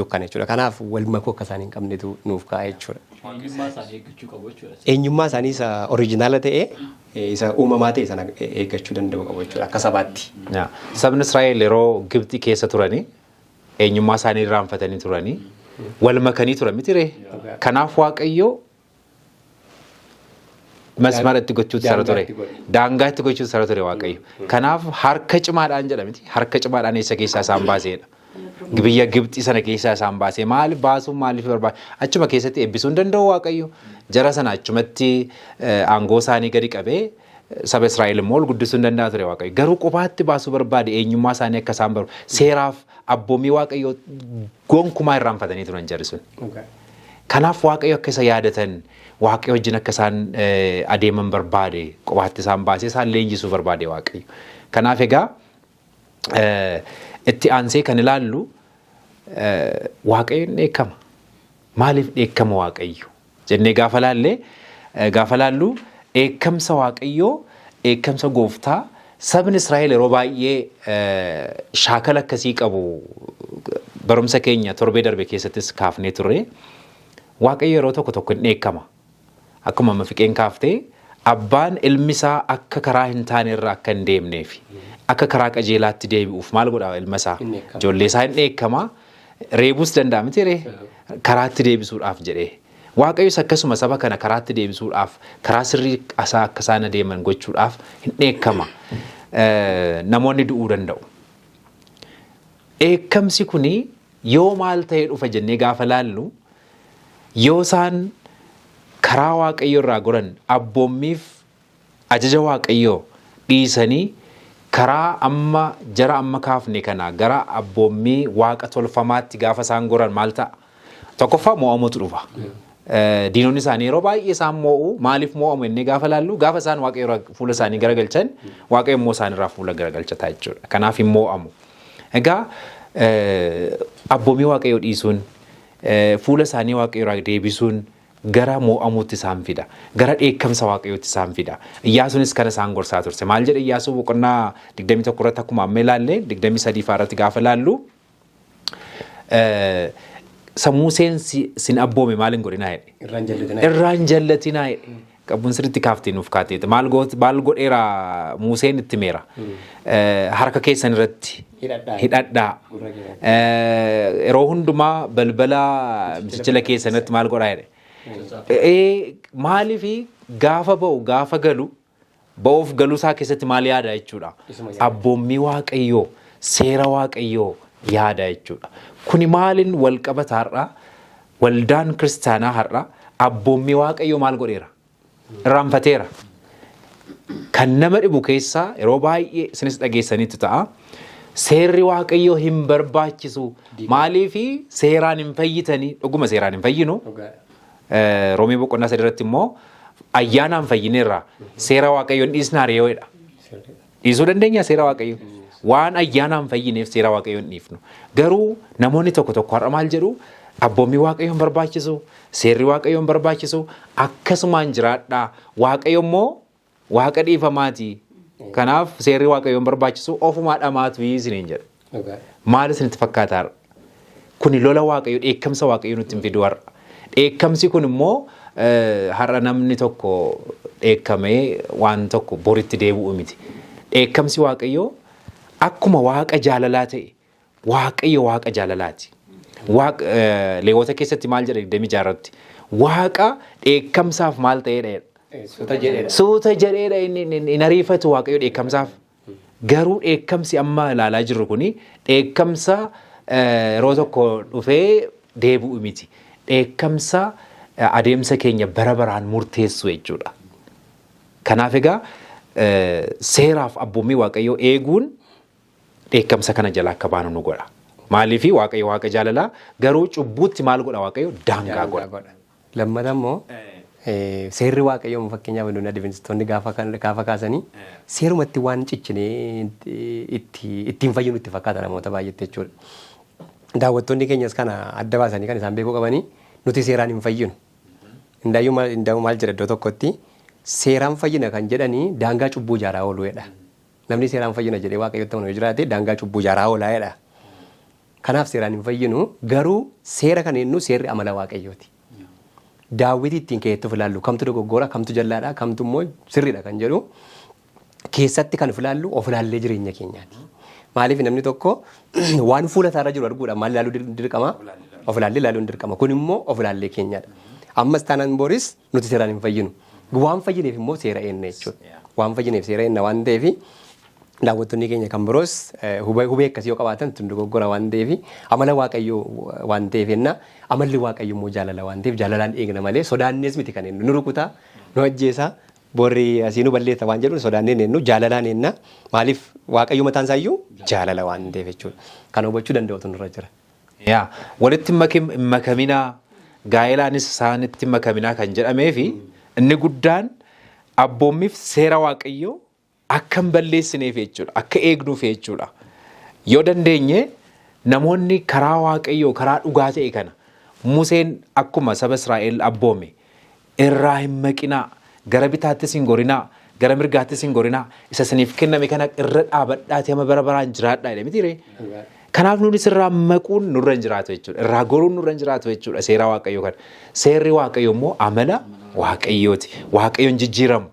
dukkana jechuudha. Kanaaf wal makuu akka isaan hin qabnetu nuuf kaa'e jechuudha. Eenyummaa isaanii eeggachuu qabu jechuudha. Eenyummaa isaanii isa original ta'e, isa uumamaa ta'e sana eeggachuu danda'u qabu jechuudha akka sabaatti. Sabni Israa'el yeroo Gibxi keessa turanii eenyummaa isaanii irraanfatanii turanii, wal makanii turan miti ree? Kanaaf Waaqayyo masmara itti gochuutu sara ture. Daangaa itti gochuutu sara ture Waaqayyo. Kanaaf harka cimaadhaan jedha miti, harka cimaadhaan eessa keessaa isaan baaseedha? Biyya Gibxii sana keessaa isaan baasee. Maaliif baasuun maaliif barbaada? Achuma keessatti eebbisuu hin danda'u Waaqayyo. Jara sana achumatti aangoo isaanii gadi qabee saba Israa'el immoo ol guddisuu hin danda'a ture Waaqayyo. Garuu kophaatti baasuu barbaade, eenyummaa isaanii akka isaan baru. Seeraaf abboommii Waaqayyo gonkumaa irraanfatanii turan jarri sun. Kanaaf Waaqayyo akka isa yaadatan, Waaqayyo wajjin akka isaan adeeman barbaade, kophaatti isaan baasee isaan leenjisuu barbaade Waaqayyo. Kanaaf egaa itti aansee kan ilaallu, Waaqayyo hin dheekkama. Maaliif dheekkama Waaqayyo jennee gaafa laalle, gaafa laallu, dheekkamsa Waaqayyoo, dheekkamsa gooftaa, sabni Israa'el yeroo baay'ee shaakala akkasii qabu. Barumsa keenya torbee darbe keessattis kaafnee turre. Waaqayyo yeroo tokko tokko hin dheekkama. Akkuma amma fiqeen kaaftee, abbaan ilmi isaa akka karaa hin taane irra akka hin deemneef, akka karaa qajeelaatti deebi'uuf maal godha ilma isaa? Ijoollee isaa hin dheekkama. Reebuus danda'a miti ree? Karaatti deebisuudhaaf jedhee. Waaqayyos akkasuma saba kana karaatti deebisuudhaaf, karaa sirrii isaa akka isaan adeeman gochuudhaaf hin dheekkama. Namoonni du'uu danda'u. Dheekkamsi kuni yoo maal ta'ee dhufa jennee gaafa laallu, yoo isaan karaa Waaqayyoo irraa goran, abboommiif ajaja Waaqayyoo dhiisanii karaa amma jara amma kaafne kana gara abboommii waaqa tolfamaatti gaafa isaan goran maal ta'a? Tokkoffaa mo'amuutu dhufa. Diinonni isaanii yeroo baay'ee isaan mo'u. Maaliif mo'amu jennee gaafa laallu, gaafa isaan Waaqayyo irraa fuula isaanii garagalchan, Waaqayyo immoo isaan irraa fuula garagalchata jechuudha. Kanaaf hin mo'amu. Egaa abboommii Waaqayyoo dhiisuun, fuula isaanii Waaqayyo irraa deebisuun gara mo'amuutti isaan fida. Gara dheekkamsa Waaqayyootti isaan fida. Iyyaasuunis kana isaan gorsaa turse. Maal jedhe Iyyaasuu boqonnaa 21 irratti? Akkuma amma ilaalle, 23 faa irratti gaafa ilaallu, isa Museen sin abboome maal hin godhinaa jedhe. Irraan jallatinaa. Irraan jallatinaa jedhe. Qabbuun sirriitti kaaftee nuuf kaateeti. Maal godheera Museen? Itti meera. Harka keessan irratti hidhadhaa. Hidhadhaa. Gurra keessan. Yeroo hundumaa balbala michichila keessan irratti maal godhaa jedhe. Maaliifi gaafa ba'u gaafa galu, ba'uuf galuu isaa keessatti maal yaada jechuudha? Isuma yaada. Abboommii Waaqayyoo, seera Waaqayyoo yaada jechuudha. Kuni maaliin wal qabata har'a? Waldaan kiristaanaa har'a abboommii Waaqayyoo maal godheera? Irraanfateera. Kan nama dhibu keessaa, yeroo baay'ee isinis dhageessaniitu ta'a. Seerri Waaqayyoo hin barbaachisu. Maaliifi seeraan hin fayyitanii? Dhuguma seeraan hin fayyinu. Dhugaadha. Roomii boqonnaa 3 irratti immoo ayyaanaan fayyineerra, seera Waaqayyoo hin dhiisnaa ree'oodha. Dhiisuu dandeenya seera Waaqayyoo? Waan ayyaanaan fayyineef seera Waaqayyoo hin dhiifnu. Garuu namoonni tokko tokko har'a maal jedhu? Abboommii Waaqayyoo hin barbaachisu, seerri Waaqayyoo hin barbaachisu, akkasumaan jiraadhaa. Waaqayyo immoo Waaqa dhiifamaati. Kanaaf seerri Waaqayyoo hin barbaachisu, ofumaa dhamaatu isiniin jedha. Dhugaadha. Maal isinitti fakkaata har'a? Kuni lola Waaqayyo, dheekkamsa Waaqayyo nutti hin fidu har'a? Dheekkamsi kun immoo har'a namni tokko dheekkamee waan tokko boritti deebi'u miti. Dheekkamsi Waaqayyoo akkuma Waaqa jaalalaa ta'e, Waaqayyo Waaqa jaalalaati. Leewwota keessatti maal jedha 26 irratti? Waaqa dheekkamsaaf maal ta'eedha jedha. Suuta jedheedha. Suuta jedheedha, inni hin ariifatu Waaqayyo dheekkamsaaf. Garuu dheekkamsi amma ilaalaa jirru kuni dheekkamsa yeroo tokko dhufee deebi'u miti. Dheekkamsa adeemsa keenya bara baraan murteessu jechuudha. Kanaaf egaa seeraaf abboommii Waaqayyoo eeguun dheekkamsa kana jala akka baanu nu godha. Maaliif? Waaqayyo Waaqa jaalalaa, garuu cubbuutti maal godha Waaqayyo? Daangaa godha. Lammata immoo seerri Waaqayyoo, fakkeenyaaf nuti Adventistoonni gaafa kaasanii, seerumatti waan cichinee ittiin fayyinu itti fakkaata namoota baay'eetti jechuudha. Daawwattoonni keenyas kana adda baasanii kan isaan beekuu qabanii, nuti seeraan hin fayyinu. Indaayyuu maal jedha iddoo tokkotti? Seeraan fayyina kan jedhanii daangaa cubbuu ijaaraa ooluu jedha. Namni seeraan fayyina jedhee Waaqayyotti amanu yoo jiraate, daangaa cubbuu ijaaraa oolaa jedha. Kanaaf seeraan hin fayyinu, garuu seera kan jennu seerri amala Waaqayyooti. Daawwitii ittiin keeyyattu of ilaallu, kamtu dogoggora, kamtu jallaadha, kamtu immoo sirriidha kan jedhu keessatti kan of ilaallu, of ilaallee jireenya keenyaati. Maaliif namni tokko waan fuula isaarra jiru arguudhaan maal ilaaluu dirqama? Of ilaallee ilaaluun dirqama. Kun immoo of ilaallee keenyadha. Ammas taanaan boris nuti seeraan hin fayyinu. Waan fayyineef immoo seera eenna jechuudha. Waan fayyineef seera eenna waan ta'eef, daawwattoonni keenya kan biroos hubee akkasii yoo qabaatan tun dogoggora waan ta'eef, amala Waaqayyoo waan ta'eef enna. Amalli Waaqayyoo immoo jaalala waan ta'eef, jaalalaan eegna malee sodaannees miti. Kan nu rukutaa, nu ajjeesaa, borri asii nu balleessa waan jedhu sodaannee eennu, jaalalaan eenna. Maaliif? Waaqayyo mataan isaayyuu jaalala waan ta'eef jechuudha. Kana hubachuu danda'utu nurra jira. Yaa walitti hin makaminaa, gaa'elaanis isaanitti hin makaminaa kan jedhamee fi inni guddaan abboommiif seera Waaqayyoo akka hin balleessineef jechuudha. Akka eegnuuf jechuudha. Yoo dandeenye namoonni karaa Waaqayyoo, karaa dhugaa ta'e kana Museen akkuma saba Israa'el abboome, irraa hin maqinaa, gara bitaattis hin gorinaa, gara mirgaattis hin gorinaa, isa isiniif kenname kana irra dhaabadhaati hamma bara baraan jiraadhaa jedhe miti ree? Kanaaf nunis irraa maquun nurra hin jiraatu jechuudha. Irraa goruun nurra hin jiraatu jechuudha seera Waaqayyoo kana. Seerri Waaqayyoo immoo amala Waaqayyooti. Waaqayyoon jijjiiramu.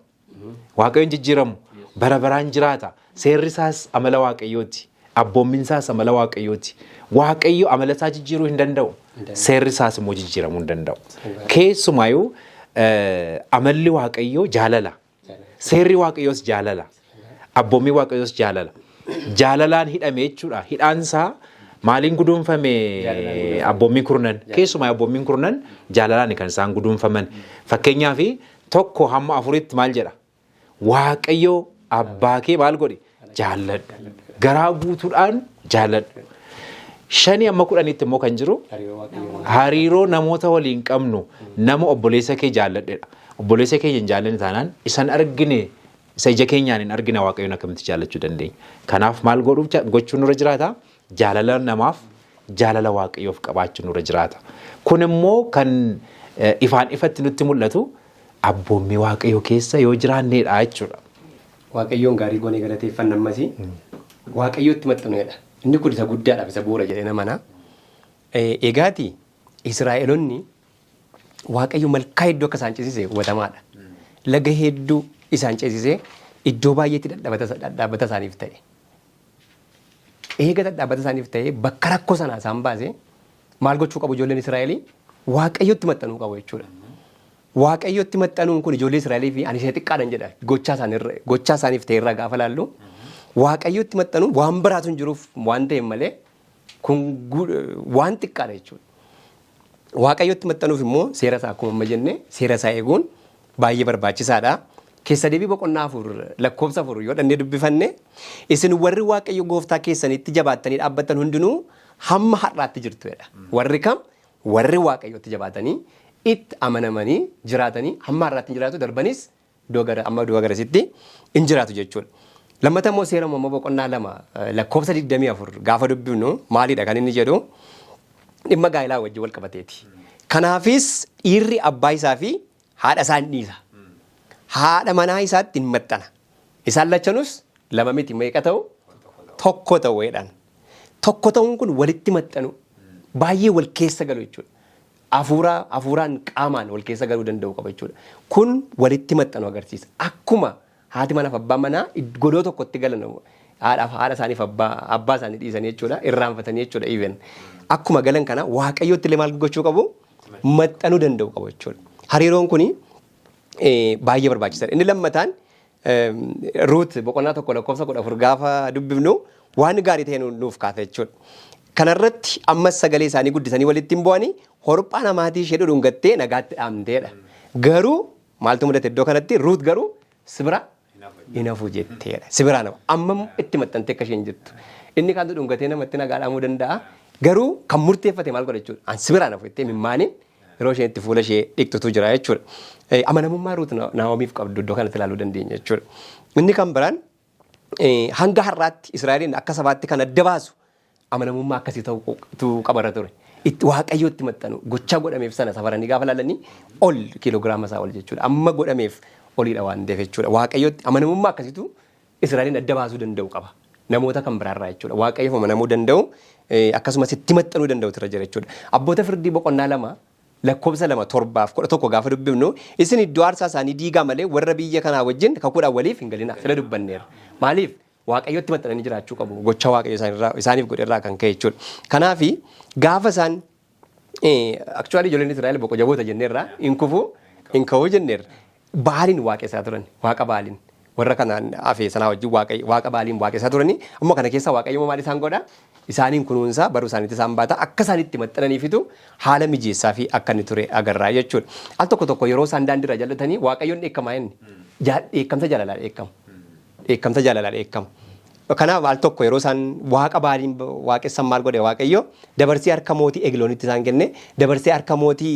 Waaqayyoon jijjiiramu. Bara baraan jiraata. Seerri isaas amala Waaqayyooti. Abboommiin isaas amala Waaqayyooti. Waaqayyo amala isaa jijjiiruu hin danda'u. Seerri isaas immoo jijjiiramuu hin danda'u. Keessumaayyuu amalli Waaqayyoo jaalala. Seerri Waaqayyoos jaalala. Abboommii Waaqayyoos jaalala. Jaalalaan hidhame jechuudha. Hidhaansaa maaliin guduunfame? Abboommii kurnan. Keessumaa abboommiin kurnan jaalalaan kan isaan guduunfaman. Fakkeenyaaf 1 hamma 4tti maal jedha? Waaqayyo abbaa kee maal godhi? Jaalladhu. Garaa guutuudhaan jaalladhu. 5 hamma 10tti immoo kan jiru hariiroo namoota waliin qabnu, nama obboleessa kee jaalladhedha. Obboleessa keenya hin jaallanne taanaan, isan argine, isa ija keenyaan hin argine Waaqayyoon akkamitti jaallachuu dandeenya? Kanaaf maal gochuun nurra jiraata? Jaalala namaaf, jaalala Waaqayyoof qabaachuun nurra jiraata. Kun immoo kan ifaan ifatti nutti mul'atu abboommii Waaqayyoo keessa yoo jiraanneedha jechuudha. Waaqayyoon gaarii goonee galateeffanna ammasii Waaqayyootti maxxanuudha. Inni kun isa guddaadhaaf isa bu'uura jedhee namana. Egaati Israa'eloonni Waaqayyo malkaa hedduu akka isaan ceesise hubatamaadha. Laga hedduu isaan ceesisee iddoo baay'eetti dhadhaabbata isaaniif ta'e. Eega dhadhaabbata isaaniif ta'e, bakka rakkoo sanaa isaan baase, maal gochuu qabu ijoolleen Israa'elii? Waaqayyotti maxxanuu qabu jechuudha. Waaqayyotti maxxanuun kun ijoollee Israa'elii fi ani ishee xiqqaadhan jedha, gochaa isaaniirra gochaa isaaniif ta'e irraa gaafa laallu, Waaqayyotti maxxanuun waan biraatu hin jiruuf waan ta'e malee kun waan xiqqaadha jechuudha. Waaqayyotti maxxanuuf immoo seera isaa, akkuma amma jenne, seera isaa eeguun baay'ee barbaachisaadha. Keessa Deebii boqonnaa 4 lakkoofsa 4 yoo dhannee dubbifanne, "Isin warri Waaqayyo gooftaa keessanitti jabaattanii dhaabbattan hundinuu hamma har'aatti jirtu" jedha. Warri kam? Warri Waaqayyotti jabaatanii itti amanamanii jiraatanii hamma har'aatti hin jiraatu, darbanis iddoo gara amma du'a garasitti hin jiraatu jechuudha. Lammata immoo Seera Uumamaa boqonnaa 2 lakkoofsa 24 gaafa dubbifnu maalidha kan inni jedhu? Dhimma gaa'elaa wajjin wal qabateeti. "Kanaafis dhiirri abbaa isaa fi haadha isaa hin dhiisa. Haadha manaa isaatti hin maxxana. Isaan lachanus lama miti, meeqa ta'u? Tokko ta'u" jedhan. Tokko ta'uun kun walitti maxxanu, baay'ee wal keessa galu jechuudha. Hafuuraa, hafuuraan, qaamaan wal keessa galuu danda'u qaba jechuudha. Kun walitti maxxanu agarsiisa. Akkuma haati manaaf abbaan manaa godoo tokkotti galan, haadhaaf haadha isaaniif abbaa isaanii dhiisanii jechuudha, irraanfatanii jechuudha even. Akkuma galan kana Waaqayyotti illee maal gochuu qabu? Maxxanuu danda'u qabu jechuudha. Hariiroon kuni baay'ee barbaachisaadha. Inni lammataan Ruut boqonnaa 1 lakkoofsa 14 gaafa dubbifnu waan gaarii ta'e nuuf kaasa jechuudha. "Kanarratti ammas sagalee isaanii guddisanii walitti hin bu'anii, Horphaan amaatii ishee dhudhungattee nagaatti dhaamteedha. Garuu maaltu mudate iddoo kanatti? Ruut garuu 'Si bira hin hafu' jetteedha. Si biraa nama ammam itti maxxantee akka isheen jirtu. Inni kaan dhudhungatee namatti nagaa dhaamuu danda'a. Garuu kan murteeffate maal godha jechuudha? "An si biraa hin hafu" jettee mimmaaniin yeroo isheen itti fuula ishee dhiqxutu jira jechuudha. Amanamummaa Ruut Naa'omiif qabdu iddoo kanatti ilaaluu dandeenya jechuudha. Inni kan biraan hanga har'aatti Israa'eliin akka sabaatti kan adda baasu amanamummaa akkasii ta'uu qabarra ture. Itti Waaqayyootti maxxanu, gochaa godhameef sana safaranii gaafa ilaalanii ol kiiloogiraama isaa ol jechuudha. Amma godhameef oliidha waan ta'eef jechuudha. Waaqayyootti amanamummaa akkasiitu Israa'eliin adda baasuu danda'u qaba. Namoota kan biraarraa jechuudha. Waaqayyoof amanamuu danda'u, akkasumas itti maxxanuu danda'utu irra jira jechuudha. Abboota Firdii boqonnaa 2 lakkoofsa 2, 7 11 gaafa dubbifnu, "Isin iddoo aarsaa isaanii diigaa malee warra biyya kanaa wajjin kakuudhaan waliif hin galinaa." Sila dubbanneerra. Maaliif? Waaqayyotti maxxananii jiraachuu qabu. Gocha Waaqayyo isaaniif godhe irraa kan ka'e jechuudha. Kanaafi gaafa isaan, actually ijoolleen Israa'el boqo jaboota jenneerra, hin kufu hin ka'uu jenneerra. Baaliin waaqessaa turan, waaqa Baaliin. Warra kanaan hafe sanaa wajjin waaqa Baaliin waaqessaa turanii, amma kana keessa Waaqayyo maal isaan godha? Isaaniin kunuunsaa, baruu isaaniitti isaan baata, akka isaan itti maxxananiifitu haala mijeessaa fi akka inni ture agarraa jechuudha. Al tokko tokko yeroo isaan daandiirra jallatanii Waaqayyoon dheekkamaa inni. Dheekkamsa jaalalaa dheekkama. Dheekkamsa jaalalaa dheekkama. Kanaaf al tokko yeroo isaan waaqa Baaliin waaqessan maal godhe Waaqayyo? Dabarsee harka mootii Egloonitti isaan kenne, dabarsee harka mootii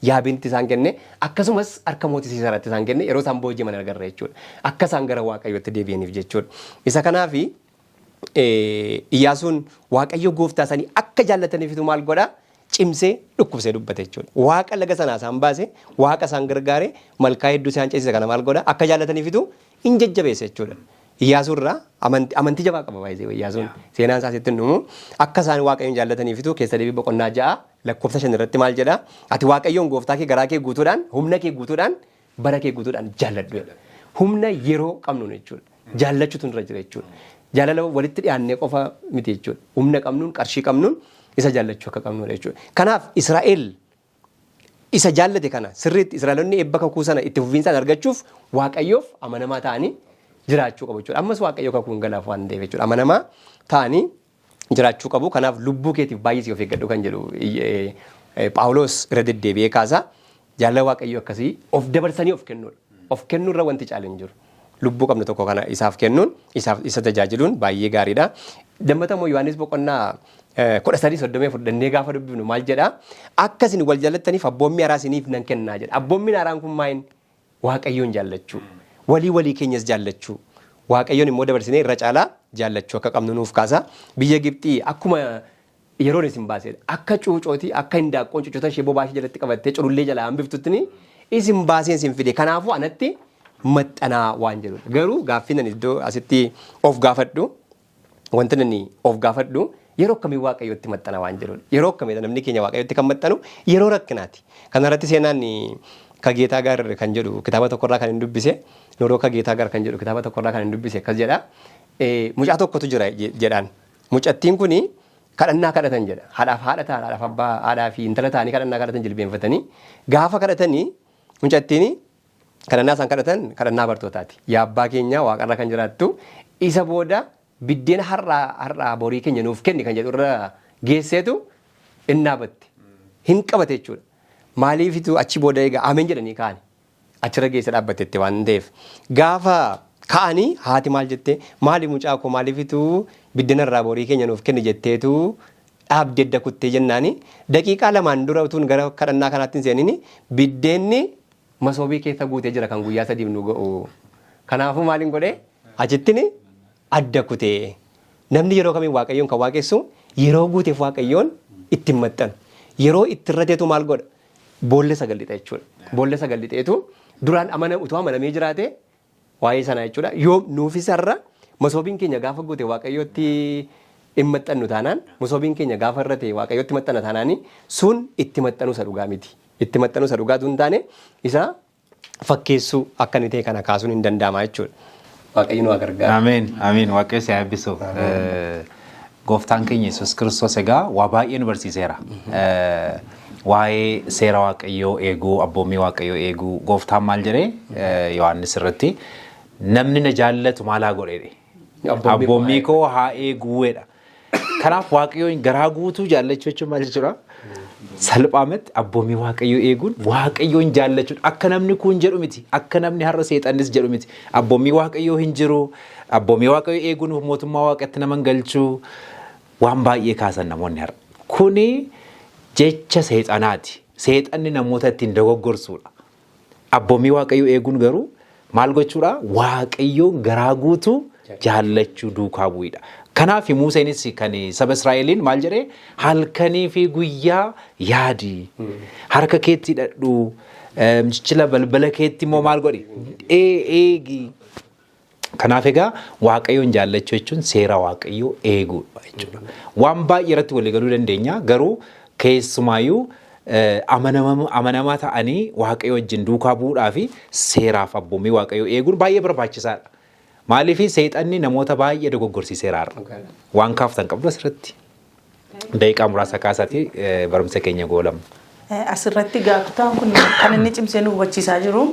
Yaabinitti isaan kenne, akkasumas harka mootii Siisaraatti isaan kenne, yeroo isaan booji'aman agarra jechuudha. Akka isaan gara Waaqayyootti deebi'aniif jechuudha. Isa kanaafi Iyyaasuun Waaqayyo gooftaa isaanii akka jaallataniifitu maal godha? Cimsee dhukkubsee dubbate jechuudha. Waaqa laga sanaa isaan baase, Waaqa isaan gargaare, malkaa hedduu isaan ceesise kana maal godha? Akka jaallataniifitu hin jajjabeessa jechuudha. Iyyaasuu irraa amantii jabaa qaba baay'ee Iyyaasuun, seenaan isaa sitti hin dhumu. Akka isaan Waaqayyoon jaallataniifitu Keessa Deebii boqonnaa 6 lakkoofsa 5 irratti maal jedha? "Ati Waaqayyoon gooftaa kee garaa kee guutuudhaan, humna kee guutuudhaan, bara kee guutuudhaan jaalladhu" jedha. Humna yeroo qabnuun jechuudha. Jaallachuutu nurra jira jechuudha. Jaalala walitti dhiyaannee qofa miti jechuudha. Humna qabnuun, qarshii qabnuun isa jaallachuu akka qabnudha jechuudha. Kanaaf Israa'el isa jaallate kana sirriitti, Israa'elonni eebba kakuu sana itti fufiinsaan argachuuf Waaqayyoof amanamaa ta'anii jiraachuu qabu jechuudha. Ammas Waaqayyo kakuu hin galaaf waan ta'eef jechuudha. Amanamaa ta'anii jiraachuu qabu. Kanaaf lubbuu keetiif baay'ee si of eeggadhu kan jedhu Phaawulos irra deddeebi'ee kaasa. Jaalala Waaqayyo akkasii of dabarsanii of kennuudha. Of kennuurra wanti caalu hin jiru. Lubbuu qabnu tokko kana isaaf kennuun isaaf isa tajaajiluun baay'ee gaariidha. Lammata immoo Yohaannis boqonnaa 13:34 dhannee gaafa dubbifnu maal jedhaa? Akka isin wal jaallattaniif abboommii haaraa isiniif nan kennaa jedha. Abboommiin haaraan kun maal? Waaqayyoon jaallachuu. Walii walii keenyas jaallachuu. Waaqayyoon immoo dabarsinee irra caalaa jaallachuu akka qabnu nuuf kaasa. Biyya Gibxii akkuma yeroon isin baasedha. Akka cuucooti, akka hindaaqqoon cuucota ishee bobaa ishee jalatti qabattee culullee jalaa hambiftutti isin baaseen isin fide. Kanaafuu anatti maxxanaa waan jedhudha. Garuu gaaffiin ani iddoo asitti of gaafadhu, wanti ani of gaafadhu, yeroo akkamii Waaqayyotti maxxana waan jedhudha. Yeroo akkamii namni keenya Waaqayyotti kan maxxanu? Yeroo rakkinaati. Kanarratti seenaan ከጌታ ጋር kan jedhu kitaaba tokkorraa kan hin dubbise, ኑሮ ከጌታ ጋር kan jedhu kitaaba tokkorraa kan hin dubbise akkas jedha. Mucaa tokkotu jira jedhaan. Mucattiin kuni kadhannaa kadhatan jedha. Haadhaaf haadha ta'an, haadhaaf abbaa, haadhaa fi intala ta'anii kadhannaa kadhatan jilbeenfatanii. Gaafa kadhatanii mucattiin kadhannaa isaan kadhatan kadhannaa bartootaati. Yaa abbaa keenya waaqarra kan jiraattu, isa booda biddeena har'aa har'aa borii keenya nuuf kenni kan jedhu irra geesseetu hin dhaabatte. Hin qabate jechuudha. Maaliifitu achi booda egaa ameen jedhanii ka'ani. Achirra geesse dhaabbatetti waan ta'eef. Gaafa ka'anii haati maal jette? Maali mucaa koo, maaliifitu biddeena irraa borii keenya nuuf kenni jetteetu dhaabdee adda kuttee jennaani, daqiiqaa lamaan dura utuun gara kadhannaa kanaatti hin seenini biddeenni masoobii keessa guutee jira kan guyyaa sadiif nu ga'u. Kanaafuu maaliin godhee achittiin adda kutee. Namni yeroo kamiin Waaqayyoon kan waaqessu yeroo guuteef Waaqayyoon ittiin maxxanu. Yeroo itti irrateetu maal godha? Boolla sagal lixa jechuudha. Boolla sagal lixeetu duraan amana utuu amanamee jiraate waa'ee sanaa jechuudha. Yoo nuufis har'a masoobiin keenya gaafa guute Waaqayyootti hin maxxannu taanaan, masoobiin keenya gaafa irrate Waaqayyootti maxxana taanaani, sun itti maxxanuu isa dhugaa miti. Itti maxxanuu isa dhugaatu hin taane isa fakkeessuu akka inni ta'e kana kaasuun hin danda'ama jechuudha. Waaqayyo nu haa gargaaru. Ameen. Ameen. Waaqayyo si haa eebbisu. Gooftaan keenya Yesuus Kiristoos egaa waa baay'ee nu barsiiseera. Waa'ee seera Waaqayyoo eeguu, abboommii Waaqayyoo eeguu, gooftaan maal jedhee Yohaannis irratti? Namni na jaallatu maal haa godheedhe? Abboommii koo haa eeguudha. Kanaaf Waaqayyoon garaa guutuu jaallachuu jechuun maal jechuudha? Salphaamatti abboommii Waaqayyoo eeguun Waaqayyoon jaallachuun akka namni kun jedhu miti. Akka namni har'a seexannis jedhu miti. Abboommii Waaqayyoo hin jiru. Abboommii Waaqayyoo eeguun mootummaa Waaqatti nama hin galchuu. Waan baay'ee kaasan namoonni har'a. Kuni jecha seexanaati. Seexanni namoota ittiin dogoggorsuudha. Abboommii Waaqayyoo eeguun garuu maal gochuudha? Waaqayyoon garaa guutuu jaallachuu duukaa bu'iidha. Kanaaf Museenis kan saba Israa'eliin maal jedhee? Halkanii fi guyyaa yaadi. Harka keetti hidhadhu. Michila balbala keetti immoo maal godhi? Eegi. Kanaaf egaa Waaqayyoon jaallachuu jechuun seera Waaqayyoo eeguudha jechuudha. Waan baay'ee irratti walii galuu dandeenya, garuu keessumaayyuu amanamaa ta'anii Waaqayyo wajjin duukaa bu'uudhaa fi seeraaf abboommii Waaqayyoo eeguun baay'ee barbaachisaadha. Maaliif? Seexanni namoota baay'ee dogoggorsiiseera har'a. Waan kaaftan qabdu asirratti. Daqiiqaa muraasa kaasaati barumsa keenya goolamu. Asirratti kutaan kun kan inni cimsee nu hubachiisaa jiru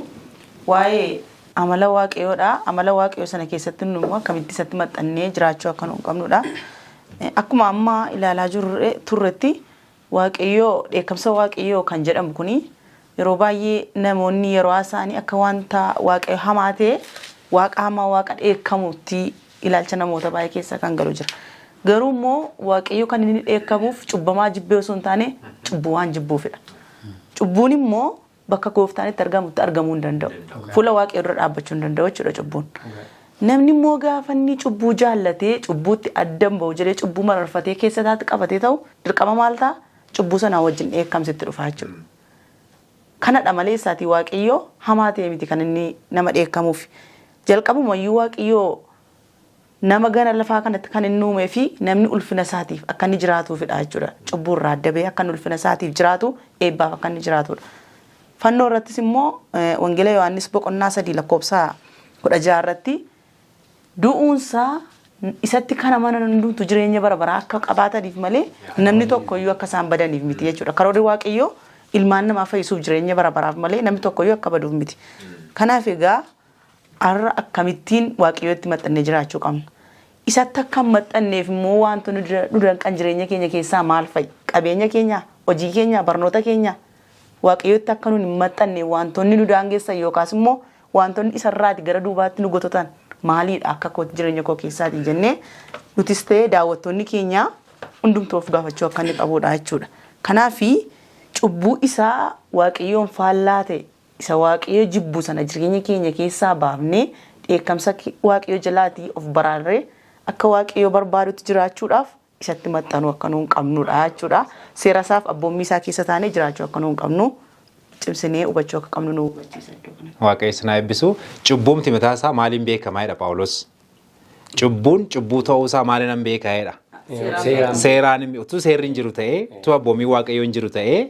waa'ee amala Waaqayyoodha. Amala Waaqayyoo sana keessatti nu immoo akkamitti isatti maxxannee jiraachuu akka nu qabnudha. Akkuma amma ilaalaa turretti Waaqayyoo, dheekkamsa Waaqayyoo kan jedhamu kuni yeroo baay'ee namoonni yeroo haasa'anii akka wanta Waaqayyo hamaa ta'e, Waaqa hamaa, Waaqa dheekkamutti ilaalcha namoota baay'ee keessa kan galu jira. Garuu immoo Waaqayyo kan inni dheekkamuuf cubbamaa jibbee osoo hin taane cubbuu waan jibbuufidha. Cubbuun immoo bakka gooftaan itti argamutti argamuu hin danda'u. Fuula Waaqayyoo dura dhaabbachuu hin danda'u jechuudha cubbuun. Namni immoo gaafa inni cubbuu jaallatee, cubbuutti addan bahu jedhee, cubbuu mararfatee keessa isaatti qabatee ta'u, dirqama maal ta'a? Cubbuu sanaa wajjin dheekkamsitti dhufa jechuudha. Kanadha malee isaatii Waaqayyoo hamaa ta'e miti kan inni nama dheekkamuuf. Jalqabumayyuu Waaqayyoo nama gara lafaa kanatti kan inni uumee fi namni ulfina isaatiif akka inni jiraatuufidha jechuudha. Cubbuu irraa adda bahee akka inni ulfina isaatiif jiraatu, eebbaaf akka inni jiraatudha. Fannoo irrattis immoo Wangeela Yohaannis boqonnaa 3 lakkoofsa 16 irratti du'uunsaa isatti kan amanan hundumtu jireenya bara baraa akka qabaataniif malee namni tokko iyyuu akka isaan badaniif miti jechuudha. Karoorri Waaqayyoo ilmaan namaa fayyisuuf, jireenya bara baraaf malee namni tokko iyyuu akka baduuf miti. Kanaaf egaa Har'a akkamittiin Waaqayyootti maxxannee jiraachuu qabna? Isatti akka hin maxxanneef immoo wanti nu danqan jireenya keenya keessaa maal fa'i? Qabeenya keenya, hojii keenya, barnoota keenya Waaqayyootti akka nun hin maxxanne wantoonni nu daangessan yookaas immoo wantoonni isarraati gara duubaatti nu gototan maaliidha akka kootti jireenya koo keessaatii jennee nutis ta'ee daawwattoonni keenya hundumtuu of gaafachuu akka inni qabudha jechuudha. Kanaafi cubbuu isaa Waaqayyoon faallaa ta'e isa Waaqayyo jibbu sana jireenya keenya keessaa baafnee dheekkamsa Waaqayyo jalaatii of baraarree akka Waaqayyo barbaadutti jiraachuudhaaf isatti maxxanuu akka nuun qabnudha jechuudha. Seera isaaf abboommii isaa keessa taanee jiraachuu akka nuun qabnu cimsinee hubachuu akka qabnu nu hubachiisa iddoo kanatti. Waaqayyo isin haa eebbisu. Cubbuumti mataa isaa maaliin beekamaa jedha Phaawulos. Cubbuun cubbuu ta'uu isaa maaliin an beekaa jedha. Seeraan. Seeraan utuu seerri hin jiru ta'ee, utuu abboommii Waaqayyoo hin jiru ta'ee,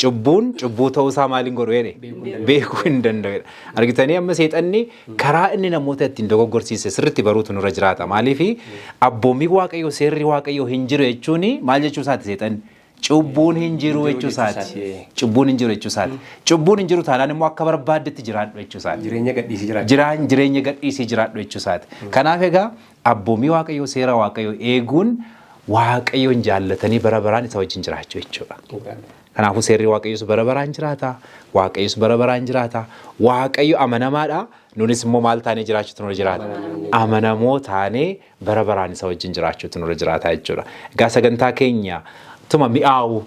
cubbuun cubbuu ta'uu isaa maaliin godhu jedhe? Beekuu hin danda'u jedha. Argitanii amma seexanni karaa inni namoota ittiin dogoggorsiise sirriitti baruutu nurra jiraata. Maaliif abboommii Waaqayyoo seerri Waaqayyoo hin jiru jechuun maal jechuu isaati seexanni? Cubbuun hin jiru jechuu isaati. Cubbuun hin jiru jechuu isaati. Cubbuun hin jiru taanaan immoo akka barbaaddetti jiraadhu jechuu isaati. Jireenya gadhiisii jiraachuu. Jiraan jireenya gadhiisii jiraadhu jechuu isaati. Kanaaf egaa abboommii Waaqayyoo seera Waaqayyoo eeguun Waaqayyoon jaallatanii bara baraan isa wajjin jiraachuu jechuudha. Kanaafuu seerri Waaqayyoos bara baraan jiraata. Waaqayyoos bara baraan jiraata. Waaqayyo amanamaadha. Nunis immoo maal taanee jiraachuutu nurra jiraata? Amanamoo taanee bara baraan isa wajjin jiraachuutu nurra jiraata jechuudha. Egaa sagantaa keenya tuma mi'aawu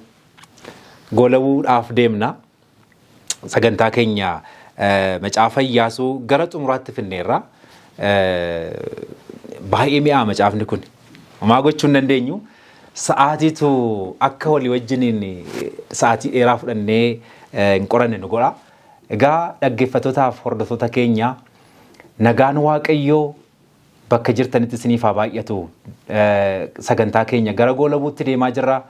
goolabuudhaaf deemna. Sagantaa keenya macaafa Iyyaasuu gara xumuraatti finneerra. Baay'ee mi'aa macaafni kun. Homaa gochuu hin dandeenyu. Sa'aatiitu akka walii wajjiniin sa'aatii dheeraa fudhannee hin qoranne nu godha. Egaa dhaggeeffattootaaf hordoftoota keenya nagaan Waaqayyoo bakka jirtanitti isiniif haa baay'atu. Sagantaa keenya gara goolabuutti deemaa jirra.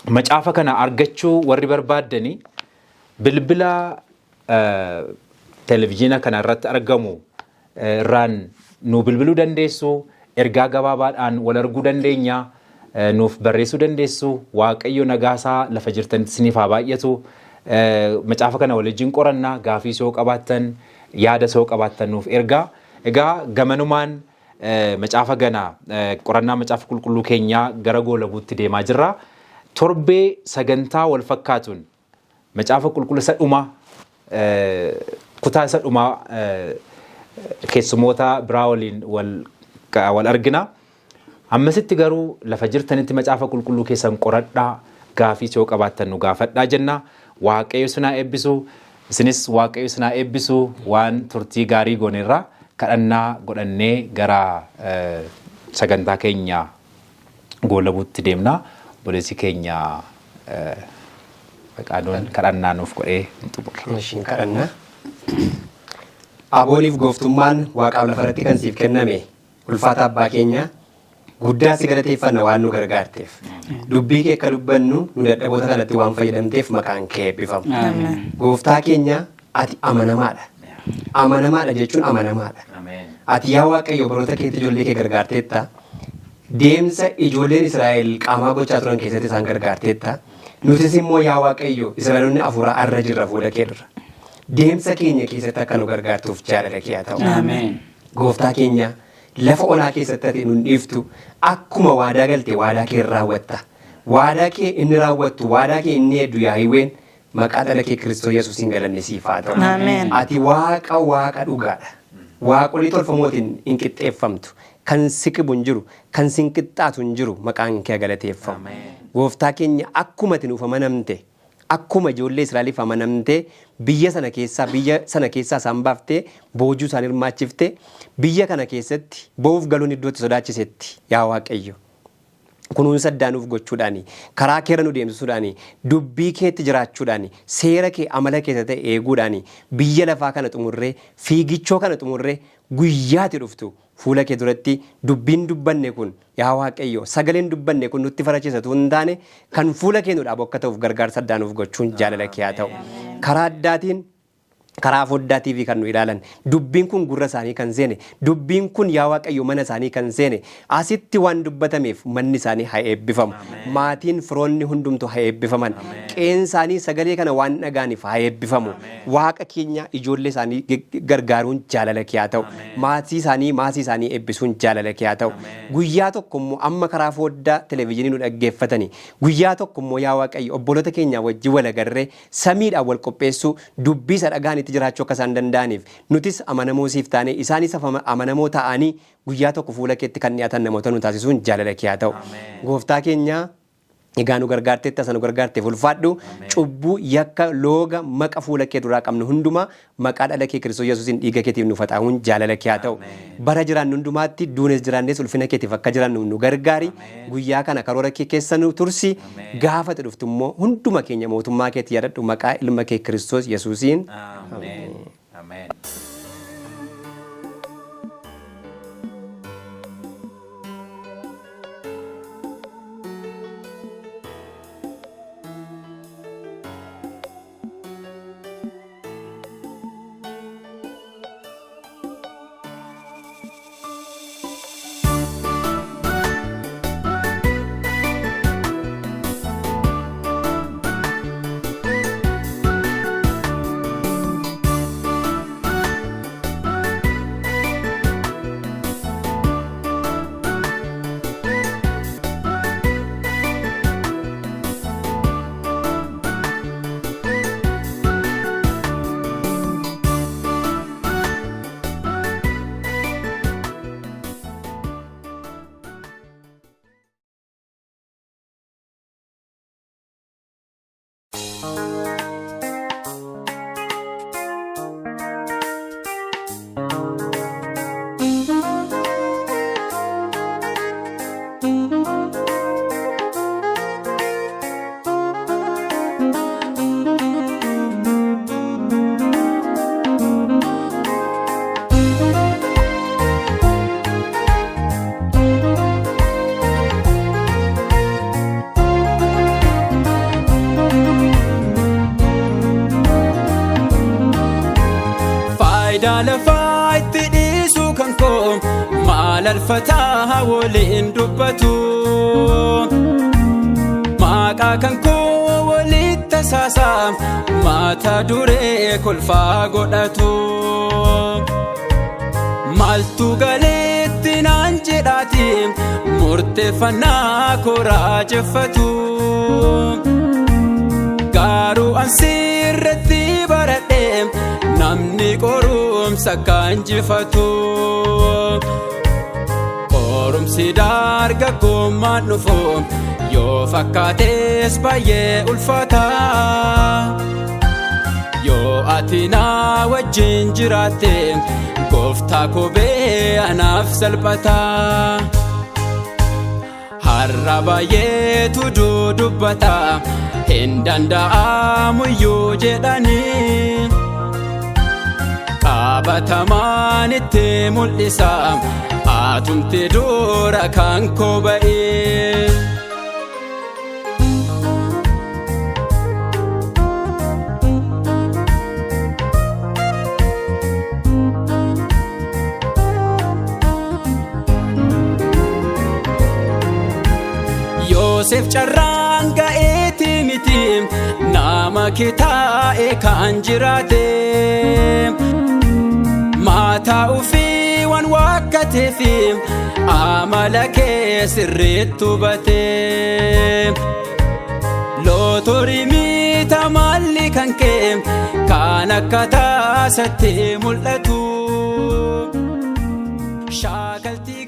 Macaafa kana argachuu warri barbaaddani bilbila televizyiina kana irratti argamu irraan nu bilbiluu dandeessu. Ergaa gabaabaadhaan wal arguu dandeenya. Nuuf barreessuu dandeessu. Waaqayyo nagaasaa lafa jirtanitti isiniif haa baay'atu. Macaafa kana waliin qoranna. Gaafii soo qabaattan, yaada soo qabaattan nuuf ergaa. Egaa gamanumaan macaafa gana qorannaa macaafa qulqulluu keenyaa gara goolabuutti deemaa jirra. Torbee sagantaa wal fakkaatuun macaafa qulqulluu isa dhumaa kutaa isa dhumaa keessumoota biraa waliin wal argina. Ammasitti garuu lafa jirtanitti macaafa qulqulluu keessan qoradhaa, gaafii yoo qabaattan nu gaafadhaa jenna. Waaqayyo isin haa eebbisu. Isinis Waaqayyo isin haa eebbisu. Waan turtii gaarii goonerra kadhannaa godhannee gara sagantaa keenya goolabuutti deemna. Obboleessi keenya Faqaaduun kadhannaa nuuf godhee hin xumurra. Ishiin kadhanna. Abooniif gooftummaan waaqaaf lafarratti kan siif kenname ulfaata abbaa keenya guddaa si galateeffanna waan nu gargaarteef. Dubbii kee akka dubbannu nu dadhaboota kanatti waan fayyadamteef maqaan kee eebbifamu. Gooftaa keenya ati amanamaadha. Amanamaadha jechuun amanamaadha. Ati yaa Waaqayyo baroota keetti ijoollee kee gargaarteetta. Deemsa ijoolleen Israa'el qaamaa gochaa turan keessatti isaan gargaarteetta. Nutis immoo yaa Waaqayyo Israa'eloonni afuuraa arra jirra fuula kee dura. Deemsa keenya keessatti akka nu gargaartuuf jaalala kee haa ta'u. Gooftaa keenya lafa onaa keessatti ati nun dhiiftu akkuma waadaa galte waadaa kee raawwatta. Waadaa kee inni raawwattu waadaa kee inni hedduu Yaahiwween maqaa dhala kee Kiristoos Yesuusiin galanni siif haa ta'u. Ameen. Ati waaqa waaqa dhugaadha. Waaqolii tolfamootiin hin qixxeeffamtu. Kan si qibu hin jiru, kan si hin qixxaatu hin jiru maqaan kee galateeffamu. Gooftaa keenya akkuma ati nuuf amanamte, akkuma ijoollee Israa'eliif amanamte biyya sana keessaa biyya sana keessaa isaan baaftee boojuu isaan hirmaachifte biyya kana keessatti ba'uuf galuun iddootti sodaachisetti yaa Waaqayyo. Kunuunsa addaa nuuf gochuudhaani, karaa keerra nu deemsisuudhaani, dubbii keetti jiraachuudhaani, seera kee amala keessa ta'e eeguudhaani, biyya lafaa kana xumurree, fiigichoo kana xumurree guyyaati dhuftu fuula kee duratti dubbiin dubbanne kun yaa Waaqayyo sagaleen dubbanne kun nutti farachiisatu hin taane kan fuula kee nu dhaabu akka ta'uuf gargaarsa addaa nuuf gochuun jaalala kee haa ta'u. Karaa addaatiin Karaa foddaa TV kan nu ilaalan, dubbiin kun gurra isaanii kan seene, dubbiin kun yaa Waaqayyo mana isaanii kan seene, asitti waan dubbatameef manni isaanii haa eebbifamu. Maatiin, firoonni hundumtu haa eebbifaman. Qe'een isaanii sagalee kana waan dhaga'aniif haa eebbifamu. Waaqa keenya, ijoollee isaanii gargaaruun jaalala kee haa ta'u. Maatii isaanii, maasii isaanii eebbisuun jaalala kee haa ta'u. Guyyaa tokko immoo amma karaa foddaa televezyiinii nu dhaggeeffatanii, guyyaa tokko immoo yaa Waaqayyo obboloota keenya wajjin wal agarree samiidhaan wal qopheessuu, dubbii isa dhagaan itti jiraachuu akka isaan danda'aniif, nutis amanamoo siif taane, isaanis amanamoo ta'anii guyyaa tokko fuula keetti kan dhiyaatan namoota nu taasisuun jaalala kee haa ta'u. Gooftaa keenya, egaa nu gargaarteetta, isa nu gargaarteef ulfaadhu. Cubbuu, yakka, looga, maqa fuula kee duraa qabnu hundumaa maqaa dhala kee Kiristoos Yesuusiin dhiiga keetiif nu faxaa'uun jaalala kee haa ta'u. Bara jiraannu hundumaatti, duunes jiraannes, ulfina keetiif akka jiraannu nu gargaari. Guyyaa kana karoora kee keessa nu tursi. Gaafa ati dhuftu immoo hunduma keenya mootummaa keetti yaadadhu, maqaa ilma kee Kiristoos Yesuusiin. Ameen. Ameen. Faayidaa lafaa itti dhiisuu kan koo maal alfataa waliin dubbatu. Maqaa kan koo walitti tasaasaa mata duree kolfaa godhatu. Maaltu galeetti naan jedhaati murteeffannaa koo raajeffatu. Garuu an sirratti baradhe, namni qorumsa kan injifatu. Qorumsi dargaggummaan dhufu yoo fakkaates baay'ee ulfaata. Yoo ati na wajjin jiraatte, gooftaa kophee anaaf salphata. Har'a baay'eetu dudubbata, hin danda'amuyyuu jedhanii. Qaabatamaan itti mul'isa, atumti dura kan koo ba'ee. Yoosef carraan ga'eeti miti nama kitaa'e kan jiraate. Maataa ofii waan waakkateef amala kee sirriitti hubate. Lootorii miita malli kan kee kan akka taasatti mul'atu. Shaakaltii.